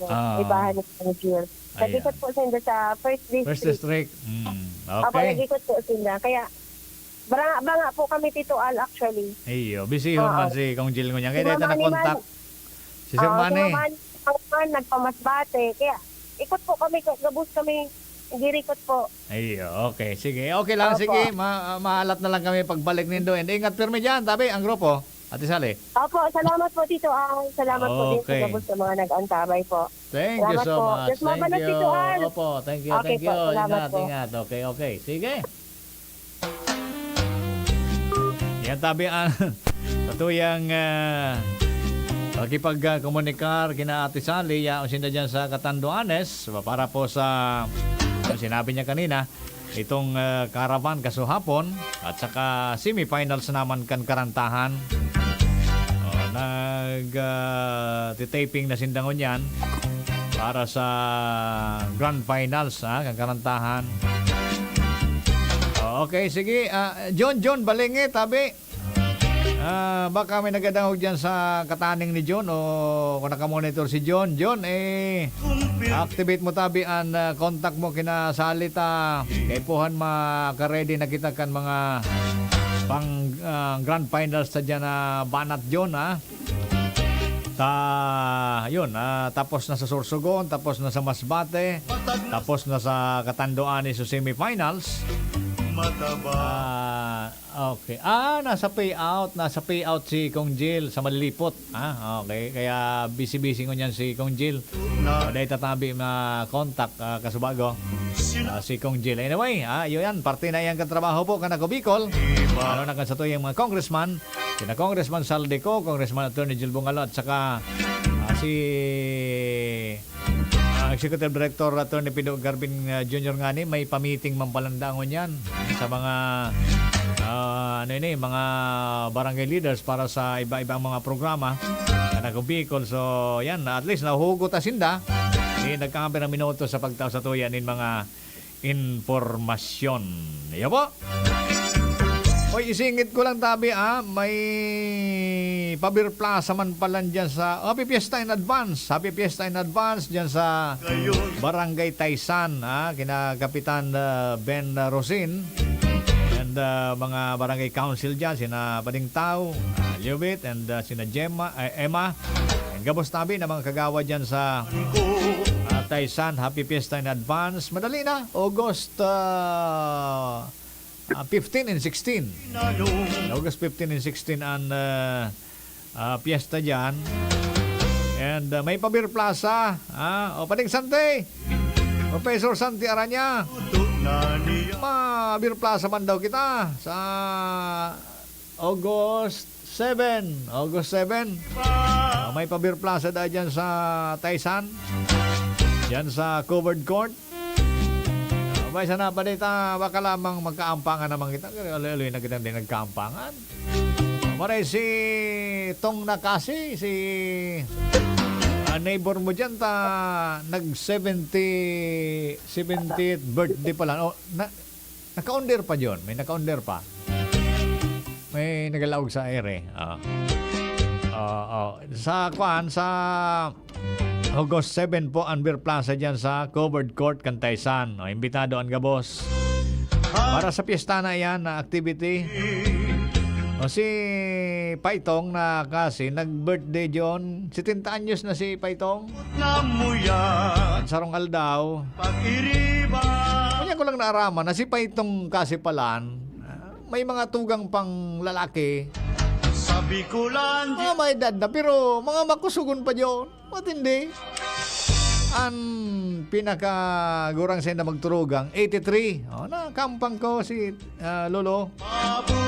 Ah. Ibahan ni Kong Jill. Ayan. Nag-ikot po sila sa first district. First district. Mm, okay. Opo, nag-ikot po sila. Kaya, banga-banga po kami, Tito Al, actually. Iyo, busy man si Kong Jill ngunyan. Kaya dahil na nakontak. Si Sir Manny. Oo, si Mama Ani, nagpamasbate. Kaya, ikot po kami, gabos kami, nag-ikot po. Ay, okay. Sige, okay lang. Opo. Sige, ma-, maalat na lang kami pagbalik nindo. And ingat pirmi dyan, tabi, ang grupo. Ate Sally. Opo, salamat po, Tito Al. Salamat po din sa gabos sa mga nag-antabay po. Okay. Thank you so much. Salamat po. Diyos mabalos, Tito Al. Opo, thank you, thank you. Okay po, salamat po. Ingat, ingat. Okay, okay. Sige. Yan tabi ang satuyang, ah, pakipag, ah, komunikar kina Ate Sally, yaon sinda dyan sa Catanduanes, para po sa, ang sinabi niya kanina, itong, ah, caravan kasuhapon, at saka semifinals naman kan karantahan. Oh, nag, ah, titaping na sinda ngunyan para sa grand finals, ha, kan karantahan. Oh, okay, sige. Ah, John, John, balingi, tabi. Ah, baka may nagadangog dyan sa kataning ni John o kung nakamonitor si John. John, eh, activate mo tabi an, ah, contact mo kina Sally ta. Kaipuhan maka-ready na kita kan mga pang, ah, grand finals ta dyan na banat, John, ha? Ta, yun, ah, tapos na sa Sorsogon, tapos na sa Masbate, tapos na sa Catanduanes sa semifinals. Ah, okay. Ah, nasa payout, nasa payout si Kong Jill sa Malilipot. Ah, okay. Kaya busy-busy ngunyan si Kong Jill. Ah, dahil tatabi ma-contact, ah, kasubago. Ah, si Kong Jill. Anyway, ah, yun yan. Parte na yan kan trabaho po, kan Ako Bicol. Ano na kan satuyang mga congressman, kina Congressman Saldico, Congressman Attorney Jill Bungalo, at saka, ah, si, ah, Executive Director Attorney Pido Garbin, ah, Junior ngani, may pa-meeting man palan dangon yan sa mga, ah, ano ini, mga barangay leaders para sa iba-ibang mga programa na nagkubikol. So, yan, at least nahugot ta sinda. Eh, nagkakape ng minuto sa pagtao sa tuya nin mga impormasyon. Iyo po. Oy, isingit ko lang tabi, ah, may pa-Beer Plaza man pala dyan sa, Happy Fiesta in advance. Happy Fiesta in advance dyan sa Barangay Taysan, ah, kina Kapitan, ah, Ben Rosin. And, ah, mga barangay council dyan, sina Bading Tao, ah, Liubit, and, ah, sina Gemma, eh, Emma. And gabos tabi na mga kagawad dyan sa, ah, Taysan. Happy Fiesta in advance. Madali na, August, ah, ah, fifteen and sixteen. August fifteen and sixteen ang, ah, ah, piyesta dyan. And, ah, may pa-Beer Plaza, ah, o Pading Santi, Professor Santi Aranya. Ma-Beer Plaza man daw kita sa August seven. August seven. Ah, may pa-Beer Plaza dahil dyan sa Taysan. Dyan sa covered court. Ah, may sana pa dito, baka lamang magkaampangan naman kita. Aloy-aloy na kitang di nagkaampangan. Ah, maray si Tong Nakasi, si, ah, neighbor mo dyan, ta, nag seventy, seventieth birthday pala. O, na, naka-on-air pa, John. May naka-on-air pa. May nagalaog sa air, eh. Ah. Oo, oo. Sa, kwan, sa August seven po, ang Beer Plaza dyan sa covered court, kan Taysan. O, imbitado ang gabos. Para sa piyesta na yan, na activity. O, si Paitong na kasi, nag-birthday, John. Setenta anyos na si Paitong. Namuya. Ang sarong aldaw. Pag-iriba. Kanya ko lang naaraman na si Paitong kasi palan, ah, may mga tugang pang lalaki. Sabi ko lang, mga may edad na, pero mga makusugon pa, John. Matindi. Ang pinakagurang sa inda magturugang, eighty-three. O, na, kampang ko si, ah, Lolo.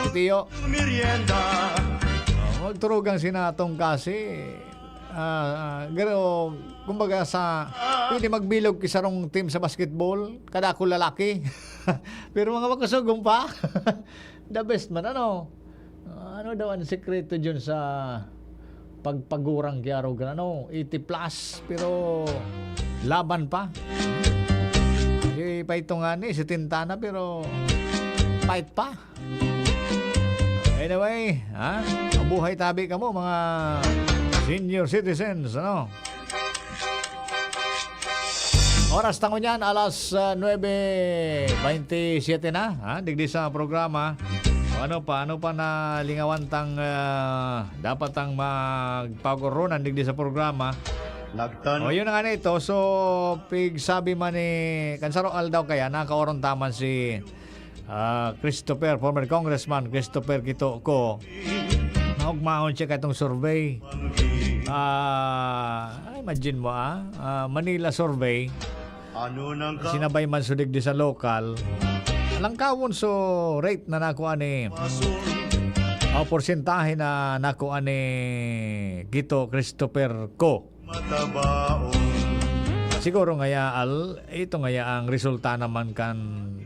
Si Tiyo. Merienda. O, magturugang sina Tong kasi. Ah, ah, pero, kumbaga sa, pwede magbilog ki sarong team sa basketball, kada ako lalaki. Pero mga makusugong pa, the best man, ano? Ah, ano daw ang sikreto dyan sa pagpagurang ki arugan? Ano, eighty plus, pero laban pa. Pait pa ito nga ni, setenta na, pero pait pa. Anyway, ha? Mabuhay tabi kamo, mga senior citizens, ano? Oras ta ngunyan, alas, ah, nuebe baynte siyete na, ha? Digdi sa programa. O ano pa, ano pa na lingawan tang, ah, dapat tang magpagoronan digdi sa programa? Nagtan- O, yun na nga na ito. So, pigsabi man ni, kan sarong aldaw kaya, nakaoron taman si, ah, Christopher, former Congressman Christopher Kito Co. Naugmahon siya katong survey. Ah, imagine mo, ah, ah, Manila survey. Ano nang ka- Sinabay man sudig di sa lokal. Langkawon so rate na nakuha ni, o porsyentahe na nakuha ni Kito Christopher Co. Matabaon. Siguro ngaya, Al, ito ngaya ang resulta naman kan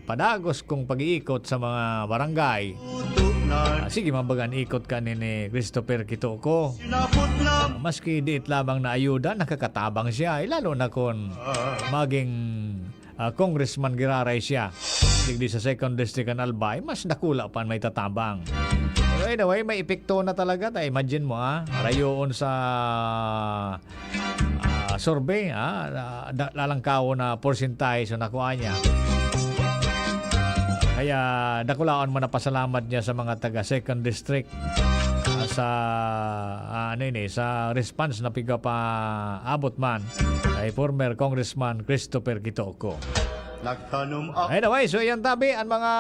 padagos kong pag-iikot sa mga barangay. Tutunan. Ah, sige, mambagan ikot ka ni, ni Christopher Kito Co. Sinabot na. Maski diit lamang na ayuda, nakakatabang siya. Eh, lalo na kun maging, ah, congressman giraray siya. Digdi sa second district kan Albay, mas dakula pa an maitatabang. Pero anyway, may epekto na talaga. Ta, imagine mo, ah, rayoon sa, ah, survey, ah, da-, lalangkawon na porsyentahe so nakuha niya. Kaya dakulaon man na pasalamat niya sa mga taga second district, ah, sa, ah, ano ini, sa response na pigapaabot man kay former Congressman Christopher Kito Co. Nagtanom ako. Anyway, so yan tabi ang mga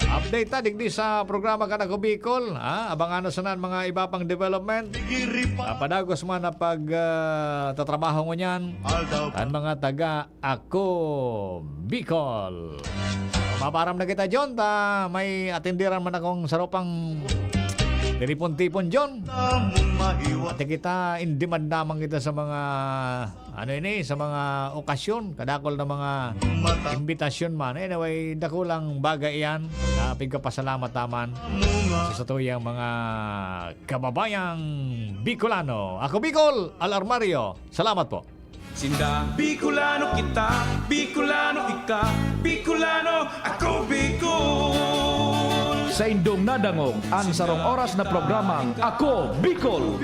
update ta digdi sa programa kan Ako Bicol, ha? Abangan na sana ang mga iba pang development. Digiripa. Ah, padagos man na pag, ah, tatrabaho ngunyan. Aldaw. Ang mga taga Ako Bicol. Maparam na kita, John, ta may atenderan man akong saro pang tinipon-tipon, Johon. Tamong mahiwa. Pati kita, in demand naman kita sa mga, ano ini, sa mga okasyon, kadakol na mga Mata- imbitasyon man. Anyway, dakulang bagay iyan. Ah, pigkapasalamat naman Munga. Sa satuyang mga kababayang Bicolano. Ako Bicol, Al Armario. Salamat po. Sinda, Bicolano kita, Bicolano ika, Bicolano, ako Bicol. Saindong nadangog ang sarong oras na programang Ako Bicol.